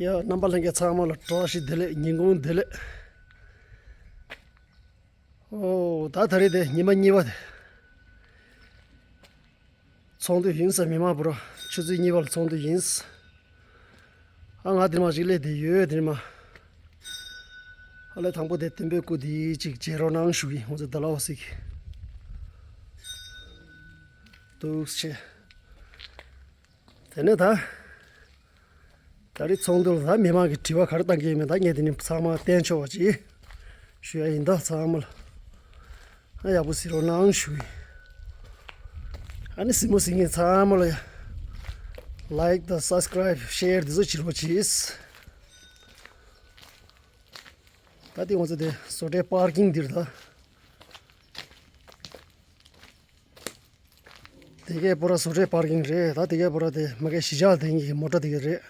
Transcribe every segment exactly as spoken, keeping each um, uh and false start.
ཡ། རྣམ་པ་ལྷན་རྒྱས་ཚང་མ་ལ་བཀྲ་ཤིས་བདེ་ལེགས། ཉིན་གུང་བདེ་ལེགས། ཨོ། ད་ད་རེས་དེ་ཉི་མ་གཉིས་པ་དེ། ཚོགས་འདུ་ཡིན་ས། མི་མང་པོ་ར་ཆུ་ཚོད་གཉིས་པ་ལ་ཚོགས་འདུ་ཡིན་ས། ཨ། ང་དེ་མ་ཞིག་ལས་དེ་ཡོད་དེ་མ། ཨ་ལས་དང་པོ་དེ་དོན་པོའི་སྐུ་དེ་ཅིག་མཇལ་རོགས་གནང་ཞུ་གི། ང་ཚོ་ད་ལའོ་སི་གི་འདུག་ཆེ། དེ་ནས་ད། ད་རེས་ཚོགས་འདུ་ལ་ད་མི་མང་གི་དྲི་བ་ག་རེ་བཏང་གི་ཡོད་མེད་ད་ངས་དེ་ནས་ཚང་མ་བསྟན་ཆོག་པ་ཅིག་ཞུ་ཡ་ཡིན། ད་ཚང་མ་ལ་ཨ་ཡག་པོ་གཟིགས་རོགས་གནང་ཞུ་ཡིན། ཨ་ནི་གཟིགས་མོ་གཟིགས་མཁན་ཚང་མ་ལ་ཡ་ལའིཀ་དང་སབ་སི་ཀེ་རེབ་ཤེར་དེ་ཚོ་བྱེད་རོགས་གྱིས། ད་དེ་ང་ཚོ་དེ་བཟོ་གྲྭའི་པར་ཀིང་འདིར་ད། དེ་གའི་པོ་ར་བཟོ་གྲྭའི་པར་ཀིང་རེད། ད་དེ་གའི་པོ་ར་དེ་མ་གའི་གཞིས་ཆགས་དེ་གི་མོ་ཊ་དེ་གའི་རེད།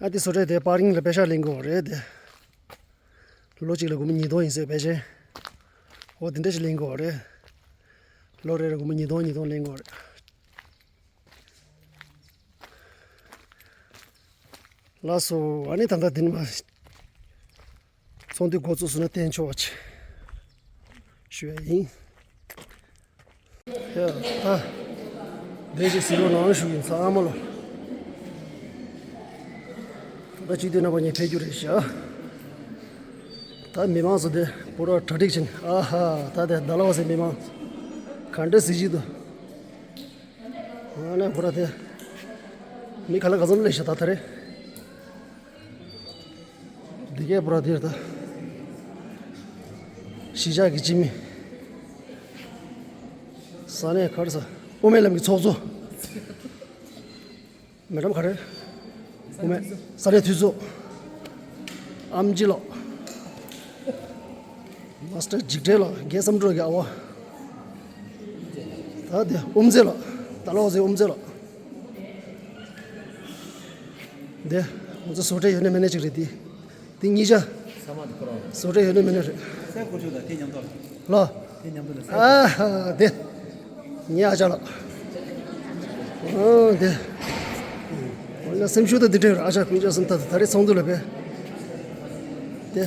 ཨ་དེ་བཟོ་གྲྭའི་དེ་པར་ཀིང་ལ་པེ་ཤག་ལེན་དགོས་རེད་དེ། ལོ་གཅིག་ལ་སྒོར་མོ་ཉིས་སྟོང་ཡིན་ཟེར་བས་ཅན། འོ་དེ་འདྲ་ཞིག་ལེན་དགོས་རེད། ལོ་རེ་རེ་སྒོར་མོ་ཉིས་སྟོང་ཉིས་སྟོང་ལེན་དགོས་རེད། ལགས་སོ། ཨ་ནི་ད་ལྟ་དེ་ནི་མ། ཚོགས་འདུ་འགོ་བཙུགས་སོང་ན་བསྟན་ཆོག་པ་ཅིག་ཞུ་ཡ་ཡིན། ཡ། ད་བདེ་ཞིག་གཟིགས་རོགས་གནང་ཞུ་ཡིན་ཚང་མ་ལ། ད་སྤྱི་འཐུས་རྣམ་པ་གཉིས་ཕེབས་རྒྱུ་རེད་ཤག་ད་མི་མང་ཚོ་དེ་པོ་ར་གྲ་སྒྲིག་བྱས་ནས། ཨ་ཧ། ད་དེ་ད་ལའོ་སི་མི་མང་ག་འདྲ་གཟིགས་ཀྱི་འདུག་ང་ནས་པོ་ར་དེ་མི་ག་ལ་ག་ཚོད་སླེབས་ཤག་ད་ད་རེས། འདི་གའི་པོ་ར་དེར་ད་གཞིས་ཆགས་ཀྱི་སྤྱི་མི། ས་གནས་ག་རེ་ཟ། དབུ་མའི་ལམ་གྱི་ཚོགས་གཙོ། མེ་ཌམ་ག་རེ། དབུ་མའི་ས་གནས་འཐུས་ཚོགས། ཨེམ་ཆི་ལགས། མ་སི་ཊར་འཇིགས་བྲལ་ལགས། རྒན་བསམ་གྲུབ་ཀྱི་ཨ་བ། ད་དེ་དབུ་མཛད་ལགས། ད་ལའོ་སི་དབུ་མཛད་ལགས། དེ་ང་ཚོ་བཟོ་གྲྭའི་ཡོད་ན་མེད་ན་ཅིག་རེད་དེ། དེ་གཉིས་ཆ། ས་མ་དེ་ཁོ་རང་། བཟོ་གྲྭའི་ཡོད་ན་མེད་ན་རེད། སེ་ཁོ་ཆུ་དང་དེ་མཉམ་དུ། ལ། དེ་མཉམ་དུ་ལ་སེ། ཨ་ཧ། དེ་ངའི་ཨ་ཅག་ལགས། ཨོ་དེ། འོ་ན་སེམས་ཤུགས་དང་འདི་འདྲ་ཡོད་རེད། ཨ་ཅག་ཀུན་ཅག་སེམས་ད་ད་རེས་ཚོགས་འདུ་ལ་ཕེབས། དེ་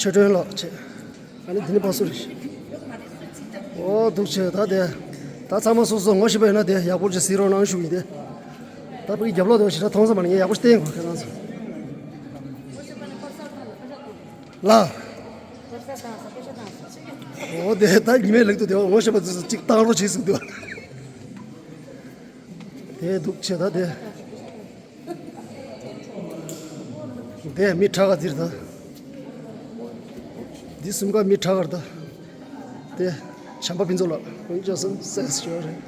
ཆོས་སྒྲོན་ལགས་བྱས། ཨ་ནི་འདི་ནི་པ་སུ་རེད། ཨོ་འདུག་བྱས། ད་དེ་ད་ཚང་མ་སོ་སོ་ངོ་ཤེས་པ་ཡོད་ན་དེ་ཡག་པོ་ཅིག་གཟིགས་རོགས་གནང་ཞུ་ཡིན་ཏེ། ད་ཕ་གི་རྒྱབ་ལོགས་དེ་ཞེ་དྲག་མཐོང་ས་མ་རེད། ངས་ཡག་པོ་ཞིག་བསྟན་དགོས་ཁྱེད་རང་ཚོ། ལ། ཨོ་དེ་ད་ཉི་མའི་ལག་ཏུ་དེ་བ་ངོ་ཤེས་པ་ཚོས་ཅིག་བཏང་རོགས་བྱེད་ཟེར་འདུག་དེ་འདུག་བྱས། ད་དེ། དེ་མི་ཁྲག་ག་འདིར་ད། འདི་གསུམ་ཀ་མི་ཁྲག་གར་ད། དེ་བྱམས་པ་ཕུན་ཚོགས་ལགས། ཀུན་ཅག་སེམས་སེ་ཞོར་རེད།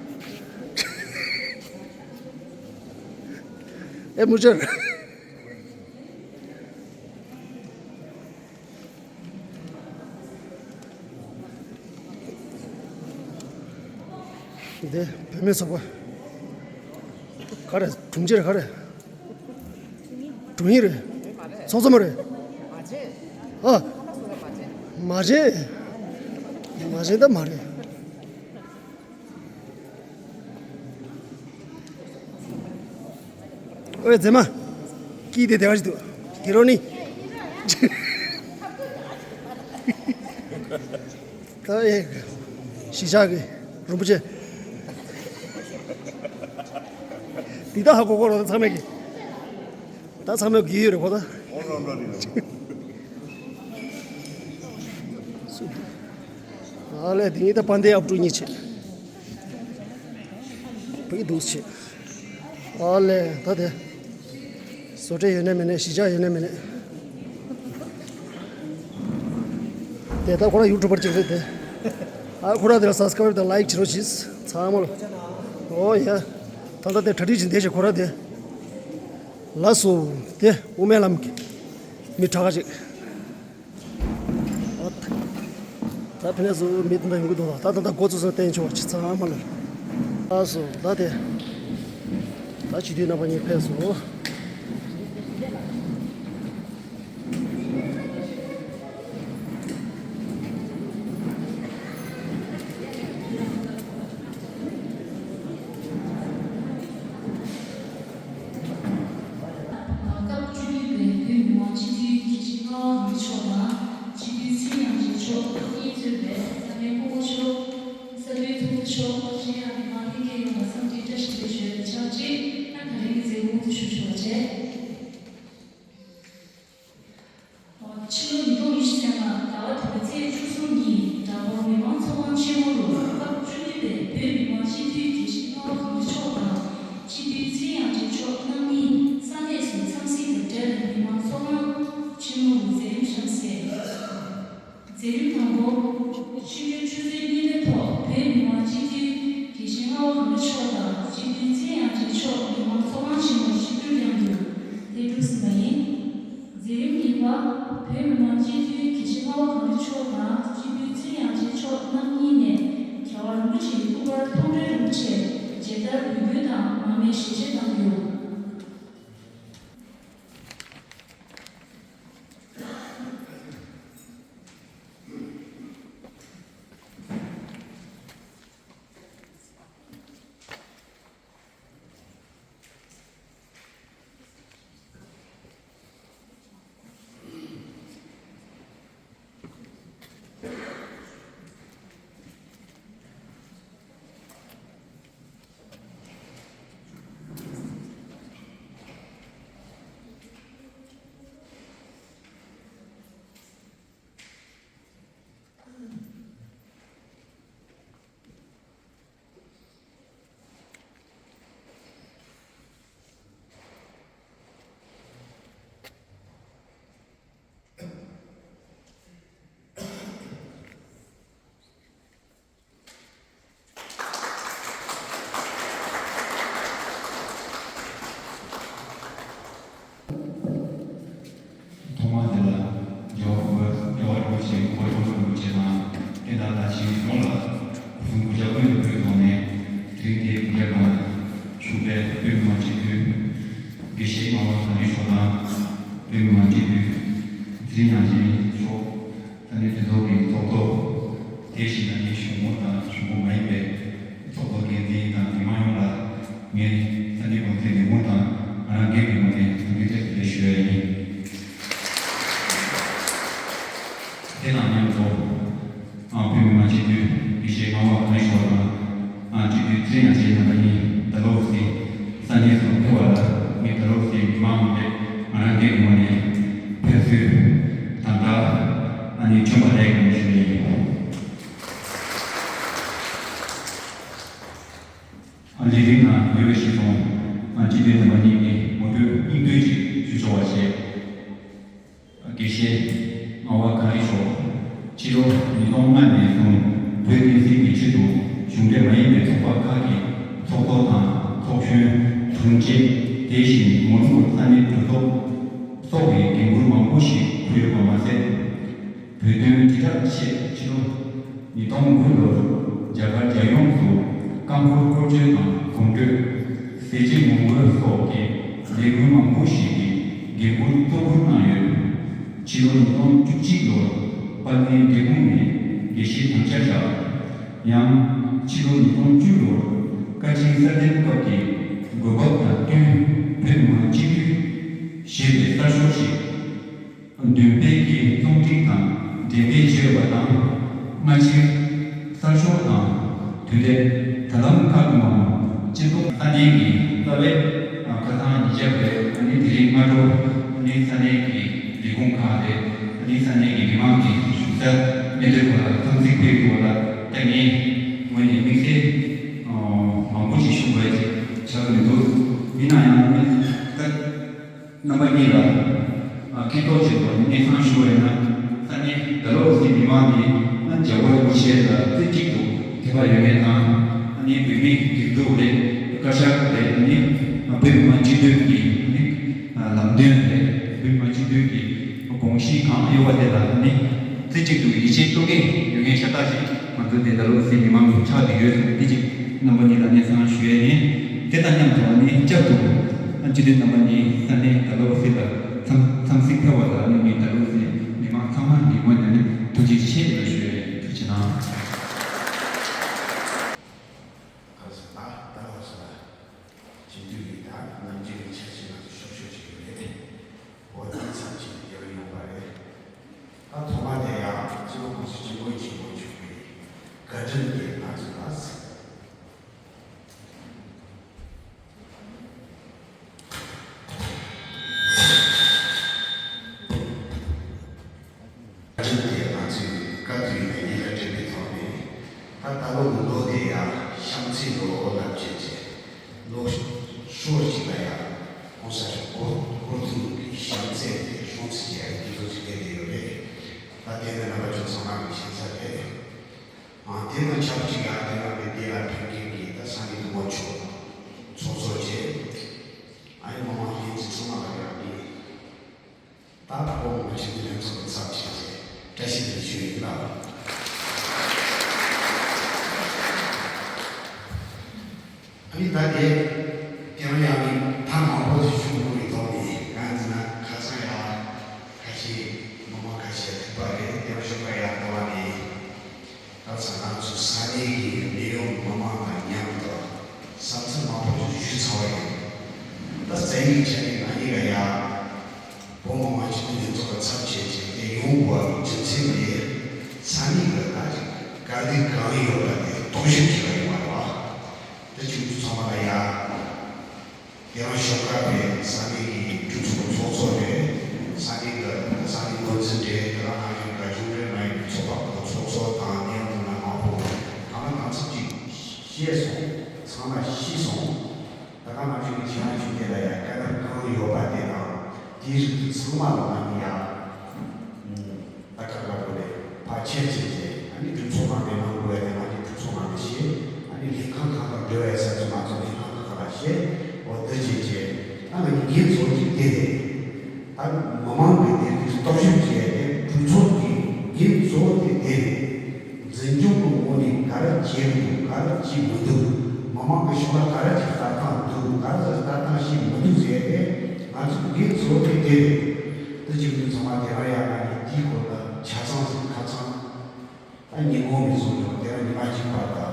ཨེ་མུ་ཅར། འདི་བུད་མེད་ཚོགས་པ། ག་རེ་དྲུང་ཆེ་རེད། ག་རེ་དྲུང་ཡིག་རེད། ཚོགས་གཙོ་མ་རེད། ཨ། མ་བྱེད། མ་བྱེད་ད་མ་རེད། ཨོའི་མཛེས་མ། སྐྱིད་དེ་དེ་ག་ཞིག་འདུག་གི་རོ་ནི། ད་ཨེ། གཞིས་ཆགས་ཀྱི་རིན་པོ་ཆེ། འདི་ད་ཧ་གོ་གོ་རོ་ད་ཚང་མས་ཀྱི། ད་ཚང་མས་གི་ཡོད་རེད་གོ་ད། ཨ་ལས་དེ་ངས་ད་པན་དེ་ཨབ་ཀྲུ་གཉིས་བྱས། བུ་གི་འདུག་བྱས། ཨ་ལས་ད་དེ། བཟོ་གྲྭ་ཡོད་ནས་མེད་ནས་གཞིས་ཆགས་ཡོད་ནས་མེད་ནས། དེ་ད་ཁོ་རང་ཡུ་ཊུབ་པར་ཅིག་རེད་དེ། ཨ་ཁོ་རང་དེ་ལ་སབ་སི་ཀེ་རེབ་དང་ལའིཀ་བྱེད་རོགས་གྱིས་ཚང་མ་ལ། ཨོ་ཡ། ད་ལྟ་དེ་གྲ་སྒྲིག་བྱེད་བསྡད་ཤག་ཁོ་རང་དེ། ལགས་སོ། དེ་དབུ་མའི་ལམ་གྱི་མི་དྲག་ཅིག་ཨོ། ད་ཕ་ནས་བཟོ་མི་དེ་འདྲ་ཡོང་གི་འདུག་ད་ད་ད་འགོ་ཚུགས་སོང་བསྟན་ཆོག་ཅིག་ཚང་མ་ལ། ལགས་སོ། ད་དེ། ད་སྤྱི་འཐུས་རྣམ་པ་གཉིས་ཕེབས་སོང་། མཆོག་དང་། སྤྱི་འཐུས་ཚེ་རིང་དབྱངས་ཅན་མཆོག་གཉིས་གཙོས་པའི་ས་གནས་སྐུ་ངོ་མཆོག་ས་འཐུས་ཚོགས་གཙོ་མཆོག་གཞན་ཡང་མི་མང་ལྷན་རྒྱས་ཡོངས་ལ་འཚམས་འདྲི་བཀྲ་ཤིས་བདེ་ལེགས་ཞུ་ཡ་དང་ཆབས་ཅིག་ད་ད་རེས་ཀྱི་མཛད་སྒོ་དབུ་འཛུགས་ཞུ་ཆོག་པ་བྱས། ཕྱི་ལོ་ཉིས་སྟོང་ཉི་ཤུ་རྩ་ལྔ་ཟླ་བ་དྲུག་པའི་ཚེས་བཅུ་གསུམ་ཉིན་འདྲ་པར་མི་མང་ཚོགས་ཁང་ཆེན་མོ་རུ་སྐབས་བཅུ་བདུན་པའི་བོད་མི་མང་སྤྱི་འཐུས་དགེ་བཤེས་ངག་དབང་གངས་རི་མཆོག་དང་སྤྱི་འཐུས་ཚེ་རིང་དབྱངས་ཅན་མཆོག་རྣམ་གཉིས་ས་གནས་སུ་འཚམས་གཟིགས་དང་འབྲེལ་མི་མང་ཚོགས་ཁང་ཆེན་མོ་རུ་མཛད་རིམ་བཞེངས་གཟིགས། མཛད་རིམ་དང་པོ། ཆིབས་བསྒྱུར་ཆུ་ཚོད་གཉིས་པའི་ཐོག་བོད་མི་མང་སྤྱི་འཐུས་དགེ་བཤེས་ངག་དབང་གངས་རི་མཆོག་དང་སྤྱི་འཐུས་ཚེ་རིང་དབྱངས་ཅན་མཆོག་མི་མང་ཚོགས་ཁང་ཆེན་མོར་ཆིབས་བསྒྱུར་མཉམ་དུ་ཕེབས་གྲུབ་ཟིན་པ་ཡིན། མཛད་རིམ་གཉིས་པ། བོད་མི་མང་སྤྱི་འཐུས་དགེ་བཤེས་ངག་དབང་གངས་རི་མཆོག་དང་སྤྱི་འཐུས་ཚེ་རིང་དབྱངས་ཅན་མཆོག་རྣམ་གཉིས་ནས་རྒྱལ་བ་རིན་པོ་ཆེའི་སྐུ་པར་མཐོང་གྲོལ་རིན་པོ་ཆེར་མཇལ་དར་འབུལ་སྐྱོན་དང་མར་མེ་ཞལ་འབྱེད་གནང་རྒྱུ། ཐོག་མར་དེ་ལ་རྒྱལ་བ་རྒྱལ་བ་རིན་པོ་ཆེ་སྐུ་པར་མཐོང་གྲོལ་རིན་པོ་ཆེ་དང་སྐྱེ་འདས་ལ་ཞིག་ཡོངས་ལ་སྐུ་གཟུགས་སྐུ་ཕྱྭ་ཀུན་ཏུ་ཕུལ་ཐོག་ནས་དེ་རིང་འདིའི་གུང་སེང་ལ་བཞུགས་པའི་བོད་མི་མང་སྤྱི་འཐུས་དགེ་བཤེས་ངག་དབང་གངས་རི་མཆོག་དང་། བོད་མི་མང་སྤྱི་འཐུས་ཚེ་རིང་དབྱངས་ཅན་མཆོག་ས་གནས་དེ་ཚོ་གི་ཚོགས་གཙོ། དེ་བཞིན་ཨ་ནི་གཞུང་གི་དང་གཞུང་གི་མ་ཡིན་པའི་ཚོགས་གཙོ་འགན་འཛིན་དང་མི་མང་ཡོངས་ལ་ངས་ས་གནས་གོང་ཚད་ལས་ཁུངས་དང་ང་རང་སྒེར་གྱི་ངོས་ནས་འཚམས་འདྲི་བཀྲ་ཤིས་བདེ་ལེགས་ཞུ་ཡ་ཡིན། དེ་དང་མཉམ་དུ་ཨ་བོད་མི་མང་སྤྱི་འཐུས་དགེ་བཤེས་ངག་དབང་གངས་རི་མཆོག་དང་ཨ་སྤྱི་འཐུས་ཚེ་རིང་དབྱངས་ཅན་རྣམ་པ་གཉིས་ད་ལོ་ཟིན་ས་གནས་སུ་ཕེབས་པ་ལ་ངས་ད་ལོ་ཟིན་མི་མང་མིན་པའི་ང་རང་སྒེར་གྱི་ངོས་ནས་ཕེབས་བསུ་དང་སྦྲགས་ཨ་ནི་བྱོན་པ་ལེགས་ཡིན་ཞུ་ཡ་ཡིན། ལས་རིམ་ནང་ཡོད་པའི་གཞིར་བཟུང་། སྤྱི་འཐུས་རྣམ་པ་གཉིས་ཀྱིས་ངོ་སྤྲོད་སྙིང་བསྡུས་ཅིག་ཞུ་ཆོག་པ་བྱས། དགེ་བཤེས་ངག་དབང་གངས་རི་མཆོག་ཕྱི་ལོ་ཉིས་སྟོང་ལྔ་ནས་བཟུང་བོད་བསྟན་སྲིད་ཀྱི་ཆེད་དུ་གཞུང་འབྲེལ་མ་ཡིན་པའི་ཚོགས་པ་ཁག་གི་ཚོགས་གཙོ་དང་ཚོགས་གཞོན། དྲུང་ཆེ། དེ་བཞིན་མོན་གྷོ་ས་གནས་གྲོས་ཚོགས་སོགས་ཀྱི་འགན་འཁུར་མང་པོ་ཞིག་འཁུར་ཡོད་པ་མ་ཟད། བོད་དོན་དྲིལ་བསྒྲགས་ཆེད་ཕྱི་ལོ་ཉིས་སྟོང་དགུ་ལོར་རྒྱ་གར་རྒྱལ་ཡོངས་སུ་རྐང་འཁོར་སྐོར་སྐྱོད་དང་གོམ་བགྲོད། ཟས་བཅད་ངོ་རྒོལ་སོགས་ཀྱི་ལས་འགུལ་མང་པོ་ཞིག་གི་འགན་འཁུར་གཙོ་བོར་གནང་ཡོད། ཕྱི་ལོ་ཉིས་སྟོང་བཅུ་གཅིག་ལོར་དཔལ་ལྡན་འབྲས་སྤུངས་ནས་དགེ་བཤེས་དམ་བཅའ་བཞག་ཡང་ཕྱི་ལོ་ཉིས་སྟོང་བཅུ་ལོར་བཀའ་ཆེན་གསར་འདེམས་སྐབས་ཀྱི་གོ་སྐབས་དང་བསྟུན་བོད་མི་མང་སྤྱི་འཐུས་ཞེས་པའི་གསར་ཤོག་ཞིག་འདོན་སྤེལ་གྱི་རྩོམ་སྒྲིག་དང་འགྲེམས་སྤེལ་བྱས་ཡོད་པ་དང་། སྔ་ཕྱིར་གསར་ཤོག་དང་དུས་དེབ་དྲ་ལམ་ཁག་ཏུའང་སྤྱི་ཚོགས། ས་གནས་ཀྱི་རྩ་བའི་ཁ་སང་ཉིན་རྒྱབ་རེད། ཨ་ནི་དེ་རིང་སྔ་དྲོ་ཨ་ནི་ས་གནས་ཀྱི་ལས་ཁུངས་ཁག་རེད། ཨ་ནི་ས་གནས་ཀྱི་མི་མང་གི་བཞུགས་སར་སྨན་དོན་ཁང་ལ་འཚམས་གཟིགས་ཕེབས་ཡོད་པ་ལ་ད་ངས་ངོས་ནས་དམིགས་བསལ་མང་པོ་ཞིག་ཞུ་དགོས་ཀྱི་ཆགས་ཀྱི་མི་འདུག་ཡིན་ན་ཡང་ཨ་ནི་ད། རྣམ་པ་གཉིས་ལ་ཨ་མཁྱེན་རྟོགས་ཆེད་དུ་གནས་ཚང་ཞུ་བ་ཡིན་ན། ས་གནས་ད་ལོ་ཟིན་མི་མང་གིས་ཨ་རྒྱལ་བ་རིན་པོ་ཆེ་ལ་རྩེ་གཅིག་ཏུ་དད་པ་ཡོད་མཁན་དང་། ཨ་ནི་བོད་མིའི་སྒྲིག་འཛུགས་རེད། བཀའ་ཤག་རེད། ཨ་ནི་ཨ་བོད་མི་མང་སྤྱི་འཐུས་ཀྱི་ཨ་ནི་ཨ་ལམ་སྟོན་རེད། བོད་མི་མང་སྤྱི་འཐུས་ཀྱི་དགོངས་གཞི་གང་གཡོ་བ་དེ་ལ་ཨ་ནི་རྩེ་གཅིག་ཏུ་ཡིད་ཆེས་གཏོང་མཁན་ཡོད་མཁན་ཤ་སྟག་ཅིག་ང་ཚོ་དེ་ད་ལོ་ཟིན་མི་མང་ཆགས་བསྡད་ཡོད་ཙང་། འདི་གཅིག་རྣམ་པ་གཉིས་ལ་སྙན་སེང་ཞུ་ཡས་ཡིན། དེ་དང་མཉམ་དུ་ཨ་ནི་བསྐྱར་དུ་ཨ་སྤྱི་འཐུས་རྣམ་པ་གཉིས་ས་གནས་ད་ལོ་སི་ལ་འཚམས་འཚམས་གཟིགས་ཕེབས་པ་ལ་ཨ་ནི་ངས་ད་ལོ་སི་མི་མང་ཚང་མ་གི་ངོས་ནས་ཨ་ནི་ཐུགས་རྗེ་ཆེ་ཞེས་ཞུ་ཡས་ཡིན། ཐུགས་རྗེ་གནང་། ག་ཟེར་ད་ད་ག་ཟེར་ད། སྤྱི་འཐུས་ཀྱི་ད་ནམ་རྒྱུན་གྱི་འཆར་གཞི་ང་ཚོ་ཤོག་ཤོག་ཅིག་ཡོད་རེད། འོ་ད་ཚབས་ཆེན་རྒྱག་ཡོང་པ་རེད། ད་ལོ་གི་ལོ་དེ་ཡང་བྱམས་བརྩེའི་ལོ་ལབ་བྱས་ཏེ། ལོ་ཤོར་ཅིག་ལ་ཡང་གོང་ས་མཆོག་གོ་གོ་ཐུག་གི་བྱམས་བརྩེ་དེ་སྲུང་བརྩི་བྱེད་ཡག་གི་དུས་ཚོད་ཅིག་སླེབས་བསྡད་ཡོད་རེད། ད་དེ་ནི་རྣམ་པ་ཚོ་ཚང་མ་གི་ཞིབ་ཚགས་རེད། ཨ་དེ་དང་ཆབས་ཅིག་ཡང་དེ་ནང་གི་དེ་ལ་ཕེབས་མཁན་གྱི་ད་ས་གནས་ཐུན་མོང་ཆོས་ཚོགས་གཙོ་བཅས། ཨ་ནི་མི་མང་ལྷན་རྒྱས་ཚང་མ་ལ་ཡང་གི་ད་ཕོ་མོ་ཆེ་འདི་ལྷན་ཚོགས་ཀྱི་ཚབ་བྱས་ཏེ་བཀྲ་ཤིས་བདེ་ལེགས་ཞུ་ཡི་ཡིན་ལ། ཨ་ནི་ད་དེ་དེ་རང་ཡང་ནི་ད་མང་པོ་ཞིག་ཞུ་དགོས་པའི་ཐོག་ནས་གང་ཡིན་ན་ཁ་སང་ཡང་ཁ་ཤས་མི་མང་ཁ་ཤས་ཐུག་པ་རེད། དེ་རང་ཞོགས་པ་ཡང་ཐུག་པ་རེད། ད་ས་ང་ཚོ་ས་གནས་ཀྱི་གནས་ཡོད་མི་མང་དང་མཉམ་དུ་བསམ་ཚུལ་མང་པོ་ཞིག་ཞུས་ཚར་བ་ཡིན། ད་རྩ་བའི་ཆ་ནས་ང་གཉིས་ཀ་ཡ་བོད་མི་མང་སྤྱི་འཐུས་ལྷན་ཚོགས་ཀྱི་ཚབ་བྱས་ཏེ་དེ་ཡོང་དགོས་པའི་རྒྱུ་མཚན་དེ་ས་གནས་ཀྱི་ད་ཅིག་དཀའ་སྡུག་གང་ཡོད་པ་དེ་རྟོག་ཞིབ་བྱེད་པ་ཡིན་པ་རེད་བ། ད་ཁྱེད་ཚོ་ཚང་མ་ལ་ཡ། དེ་རིང་ཞོགས་ཀ་པའི་ས་གནས་ཀྱི་གྲོས་ཚོགས་ཚོགས་གཙོ་རེད། ས་གནས་ཀྱི་ས་གནས་འགོ་འཛིན་རེད། དེ་ག་ནང་བཞིན་གྱི་གཞུང་འབྲེལ་མ་ཡིན་པའི་ཚོགས་པ་ཁག་ཚོགས་གཙོ་དང་མཉམ་དུ་ན་མང་པོ་གང་ལ་གང་འཚམ་ཅིག་ཤེས་སོང་། ཚང་མ་ཤེས་སོང་། དེ་ག་ནང་བཞིན་གྱི་ཁྱེད་རང་ཚོ་དེ་ལ་ཡང་དཀའ་གནད་གང་ཡོད་པ་དེ་དང་དེའི་རིགས་དེ་ཚང་མ་ལ་ང་གཉིས་ཡང་། ད་ག་རང་དགོས་རེད། ཕར་ཆེར་ཕྱིན་བྱས་ཨ་ནི་གྲོས་ཚོགས་ནང་དེ་གནང་དགོས་ཡ་དེ་ང་ཚོའི་གྲོས་ཚོགས་ནང་དུ་བཤད། ཨ་ནི་ལྷན་ཁང་ཁག་དང་འབྲེལ་བའི་ས་ཚོ་ང་ཚོ་ལྷན་ཁང་ཁག་ཁག་ལ་བཤད། འོ་འདི་བྱས་བྱས་ད་ང་ཚོ་འགན་གཙོ་བོ་གཅིག་དེ་རེད། ད་མི་མང་གི་དེ་དུས་རྟོག་ཞིབ་བྱས་ཏེ་གྲོས་ཚོགས་ཀྱི་འགན་གཙོ་བོ་དེ་དེ་རེད། འཛིན་སྐྱོང་གི་ངོས་ནས་ག་རེ་བྱས་འདུག་ག་རེ་བྱས་མི་འདུག་མི་མང་གི་ཕྱོགས་ལ་ག་རེ་ཅིག་ལྟ་སྟངས་འདུག་ག་རེ་ལྟ་སྟངས་བྱས་མི་འདུག་ཟེར་ཏེ་ང་ཚོའི་འགན་གཙོ་བོ་དེ་དེ་རེད། དེ་བྱས་འདུག་ཚང་མ་དེ་རང་ཡང་ང་གཉིས་དེའི་སྐོར་ལ་ཆ་ཚང་ཞིག་ཁ་ཚང་། ད་ཉིན་གུང་ནས་བཟུང་ཡང་དེ་རིང་ཉི་མ་གཅིག་བར་དུ་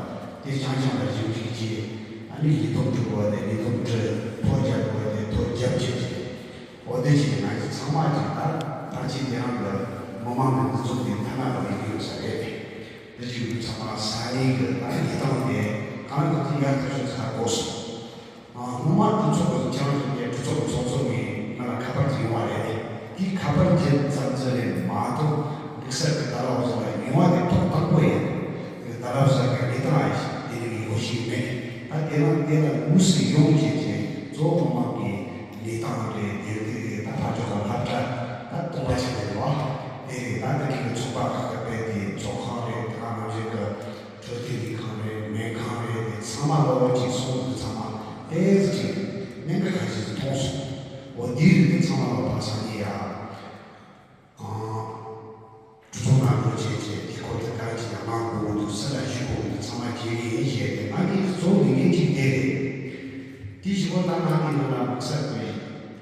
དེ་རྐྱང་རྐྱང་ལ་ཞིབ་འཇུག་བྱས། ཨ་ནི་ལས་བསྡོམས་འབྲི་དགོས་པ་དེ་ལས་བསྡོམས་འབྲི། ཐོ་རྒྱབ་དགོས་པ་དེ་ཐོ་རྒྱབ་བྱས་བྱས། འོ་དེ་བྱས་ང་ཚོ་ཚང་མ་གཅིག་ད་ཕལ་ཆེར་དེ་རིང་གི་མི་མང་གི་འདུ་འཛོམས་དེ་མཐའ་མ་ལ་སླེབས་ཀྱི་ཡོད་ས་རེད། དེ་བྱས་ཚང་མ་ས་གནས་ཀྱི་ད་ལས་སྟངས་དེ་གང་ལ་གང་འཚམ་ཡག་ཐག་ཆོད་ཚར་དགོས་སོང་། ཨ། སྔོན་མ་གྲོས་ཚོགས་ཀྱི་ཁྱེད་རང་ཚོ་གི་གྲོས་ཚོགས་ཀྱི་ཚོགས་གཙོ་གིས་ང་ལ་ཁ་པར་ཅིག་ཡོང་བ་རེད། དེའི་ཁ་པར་དེ་ཙམ་ཙམ་རེད་མ་གཏོགས་དམིགས་བསལ་གྱི་ཏཱ་ལའི་བཟོ་ལ་ཡོང་བ་དེ་ཐོག་དང་པོ་ཡིན། དེ་ཏཱ་ལའི་བཟོ་གི་ལས་སྟངས་ཡིན་ཞིག་དེ་རིགས་ཡོད་ཞིག་མེད། ད་དེ་ལ་དེ་ལ་དངོས་སུ་ཡོང་བྱས་བྱས་གཙོ་བོ་མི་མང་གི་ལས་སྟངས་རེད། དེ་དེ་ད་ཕར་ཕྱོགས་ལ་སློབ་གྲྭ་ད་གཏོང་བ་ཞིག་རེད་བ། དེ་རེད། ད་དེ་རིགས་ཀྱི་ཚོགས་པ་ཁག་གི་དཔེ་དེ་ཚོགས་ཁང་རེད། དེ་ག་ནང་བཞིན་གྱི་འཕྲོད་བསྟེན་ལས་ཁང་རེད། སྨན་ཁང་རེད། དེ་ཚང་མ་ལོ་ལོ་གཅིག་སོང་དུས་ཚང་མ་ཏོག་ཙམ་ཅིག་གནད་འགག་ཁ་ཤས་ཤིག་མཐོང་སོང་། འོ་དེའི་རིགས་དེ་ཚང་མ་ལ་ཕར་སང་ཉིན་ཡ། ཨང་། གྲོས་ཚོགས་ནང་འགྲོ་བྱས་བྱས་དེ་སྐོར་དེ་ག་རེ་ཅིག་ཡང་གནང་དགོས་ཀྱི་འདུག་སུ་ལ་ཞུ་དགོས་ཀྱི་འདུག་ཚང་མ་བྱས་ནས་ཡིན་བཤད་དེ་ང་གཉིས་གཙོ་བོ་ལས་འགན་གཅིག་དེ་རེད། དེ་བཞིན་པོ་ད་ང་གཉིས་ནང་ལ་དམིགས་བསལ་གྱི་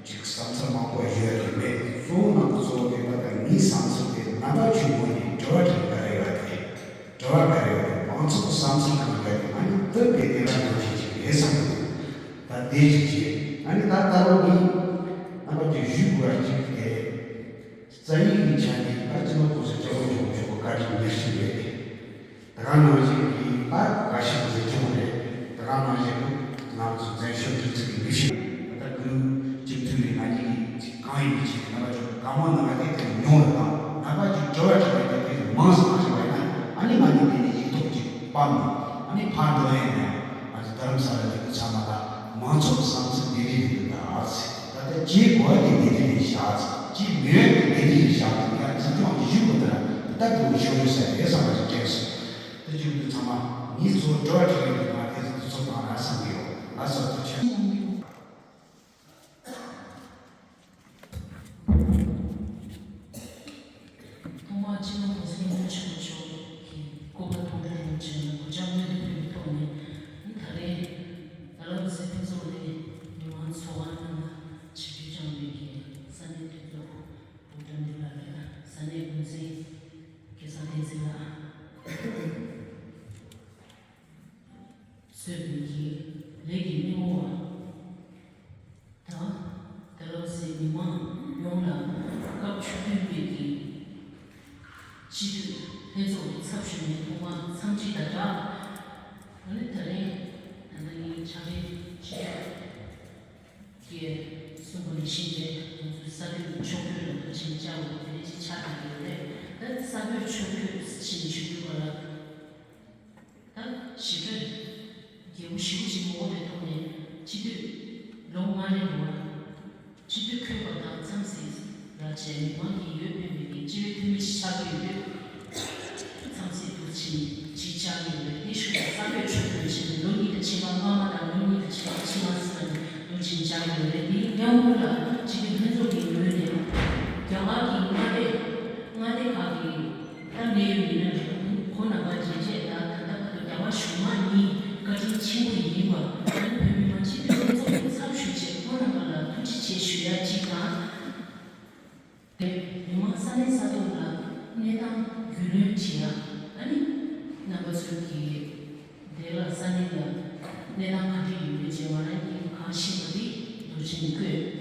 ཅིག་བསམ་ཚུལ་མང་པོ་ཡོད་དེ་མེད། གཙོ་བོ་ནང་གཙོ་བོ་དེ་ད་ལྟ་ངའི་བསམ་ཚུལ་དེ་རྣམ་པ་ཚོའི་ངོས་ནས་དྲི་བ་དྲི་ག་རེ་ཡོད་དེ། དྲི་བ་ག་རེ་ཡོད་དེ། མང་ཚོགས་ཀྱི་བསམ་ཚུལ་གང་ཡོད་དེ། ང་གཉིས་དེ་དཔེ་དེ་འདྲ་ཡོང་བྱེད་ཅིག་རེད་བསམ་གྱི་འདུག་ད་དེ་ཅིག་བྱས། ཨ་ནི་ད་ད་རུང་ངས་རྣམ་པ་ཚོས་ཞུ་དགོས་པ་ཅིག་དེ། རྩ་བའི་ཆ་ནས་ད་སྤྱི་ནོར་གོང་ས་སྐྱབས་མགོན་ཆེན་པོ་མཆོག་གི་བཀའ་དྲིན་མེར་སྲེག་རེད། དེ་ག་ནང་བཞིན་གྱི་ད་བཀའ་ཤག་འཛིན་སྐྱོང་རེད། དེ་ག་ནང་བཞིན་གྱི་ང་ཚོ་བཙན་བྱོལ་སྒྲིག་འཛུགས་ཀྱི་ལས་བྱེད། ད་ལྟ་བོད་སྤྱི་འཐུས་རེད། ང་གཉིས་ཀྱི་གང་ཡིན་མིན་བྱས་ནས་རྣམ་པ་ཚོ་གང་མང་ནང་ང་དེ་དེ་ཉུང་བ་དང་རྣམ་པ་ཚོས་དྲི་བ་དྲི་བའི་དེ་དེ་མང་ཙམ་བྱས་པ་ཡིན་ན། ཨ་ནི་ང་གཉིས་དེ་ནས་ཡིག་ཐོག་ཅིག་སྤར་ནས་ཨ་ནི་ཕར་འགྲོ་ཡས་ནས་ང་ཚོ་རྡ་རམ་ས་ལ་ལས་ཁུངས་ཚང་མ་ལ་མང་ཚོགས་ཀྱི་བསམ་ཚུལ་འདི་རེད་འདུག་ད་ཨ་ཙི། ད་ལྟ་བྱེད་དགོས་པ་དེ་འདི་འདི་རེད་བཞག་ཙང་། བྱེད་མི་འོས་པ་འདི་འདི་རེད་བཞག་ཙང་། ཡང་འཛིན་སྐྱོང་གི་ཞུ་དགོས་ད་ར་ད་ལྟ་འདི་འོས་ཤོར་ཡོད་ས་རེད་བསམ་པ་ཞིག་དྲན་སོང་། ད་ཅིག་འདི་ཚང་མ་ངས་གཙོ་བོ་འགྲོ་བ་དྲན་ཡོད་འདུག་ང་དེ་ཚོ་འདི་ཚོ་བཏང་ན་བསམ་གི་ཡོད། ལགས་སོ། ཐུགས་རྗེ་ཆེ། ཐོག་མར་སྤྱི་ནོར་གོང་ས་སྐྱབས་མགོན་ཆེན་པོ་མཆོག་གི་སྐུ་པར་མཐོང་གྲོལ་རིན་པོ་ཆེ་ལ་གུས་ཕྱག་སྔོན་དུ་ཕུལ་བའི་ཐོག་ནས། ད་རེས་ད་ལྟ་བོད་སྲིད་སྤྱི་ཚོགས་ནས་མི་མང་ཚོགས་ཁང་ནང་ལ་ཆིབས་བསྒྱུར་བསྐྱངས་པའི་གི་ས་གནས་འཐུས་ཚོགས་ཨུ་དྲ་འདི་ལགས་རེད། ས་གནས་འགོ་འཛིན་སྐལ་བཟང་བསྟན་འཛིན་ལགས། གཙོས་པའི་གི་ལས་ཀྱི་སྣེ་མོ་བ་དང་། ད་ལོ་ཟེར་མི་མང་ཡོངས་ལ་སྐབས་བཅུ་བདུན་པའི་གི་སྤྱི་འཐུས་ལྷན་ཚོགས་ཀྱི་ཚབ་ཞུས་ནས་ཐོག་མར་འཚམས་འདྲི་དང་སྦྲགས། ཨ་ནི་ད་རིང་ད་ལྟ་ངའི་ཕྱག་ལས་ཀྱིས་གསུངས་པ་ནང་བཞིན་རེད། ང་ཚོའི་གསར་འགོད་ཕྱོགས་བསྐྱོད་ལ་ཕར་ཕྱིན་བཅར་བ་དེ་འདྲ་ཅིག་ཆགས་བསྡད་ཡོད་རེད། ད་གསར་འགོད་ཕྱོགས་བསྐྱོད་ཕྱིན་བྱེད་དགོས་པ་ལ། ད་ རྒྱལ་པོ་ཞེ་པོ་ཅིག་ངོ་བོ་དེ་མཐོང་ནས་སྤྱི་འཐུས་ལོ་ལྔ་རེ་འགྲོ་བ། སྤྱི་འཐུས་འཁོད་པ་དང་མཚམས་བསྲེས་ལ་བྱས་མི་མང་གི་འོས་འཕེན་པའི་གི་སྤྱི་འོས་འཐུས་མི་ཞིག་ཆགས་ཀྱི་ཡོད་པས། མཚམས་བསྲེས་འདུག་ཕྱིན་ཅིག་བཅར་ཡོད་རེད། དེ་ཞུ་བ་གསར་འགོད་ཕྱོགས་སྒྲིག་བྱས་ནས་ལོ་གཉིས་དང་ཕྱེད་ཀ་སྔ་མ་དང་ལོ་གཉིས་དང་ཕྱེད་ཀ་ཕྱི་མ་ཟེར་ནས་འདུག་ཕྱིན་བཅར་ཡོད་རེད། དེའི་མཉམ་པོ་ལ་སྤྱི་འཐུས་ལྷན་ཚོགས་ཀྱི་ངོས་ནས་རྒྱ་གར་གྱི་མངའ་སྡེ་མངའ་སྡེ་ཁག་གི་ད་ལས་ཡོད་ཡིན་ན་རེད། ཁོང་རྣམ་པ་མཇལ་བཅས་དང་ད་ལྟ་བར་དུ་རྒྱ་གར་གཞུང་མང་གཉིས་བཀའ་དྲིན་ཆེན་པོ་ཡིན་པ། ཨ་ནི་བོད་མི་མང་སྤྱི་འཐུས་ལྷན་ཚོགས་ཀྱི་ཚབ་ཞུས་བྱས་ཁོང་རྣམ་པ་ལ་ཐུགས་རྗེ་ཆེ་ཞུ་ཡ་གཅིག་དང་། མི་མང་ས་གནས་ས་ཐོག་ལ་གནས་སྟངས་རྒྱུས་ལོན་བྱེད་ཡ། ཨ་ནི་རྣམ་པ་ཚོས་ཀྱིས་དེ་ལ་ས་གནས་ལ་གནས་སྟངས་ག་འདྲ་ཡོད་མེད་བྱས་ང་རང་གིས་གང་ཤེས་པ་དེ་མདོར་བྱས་ནས་བཀོད།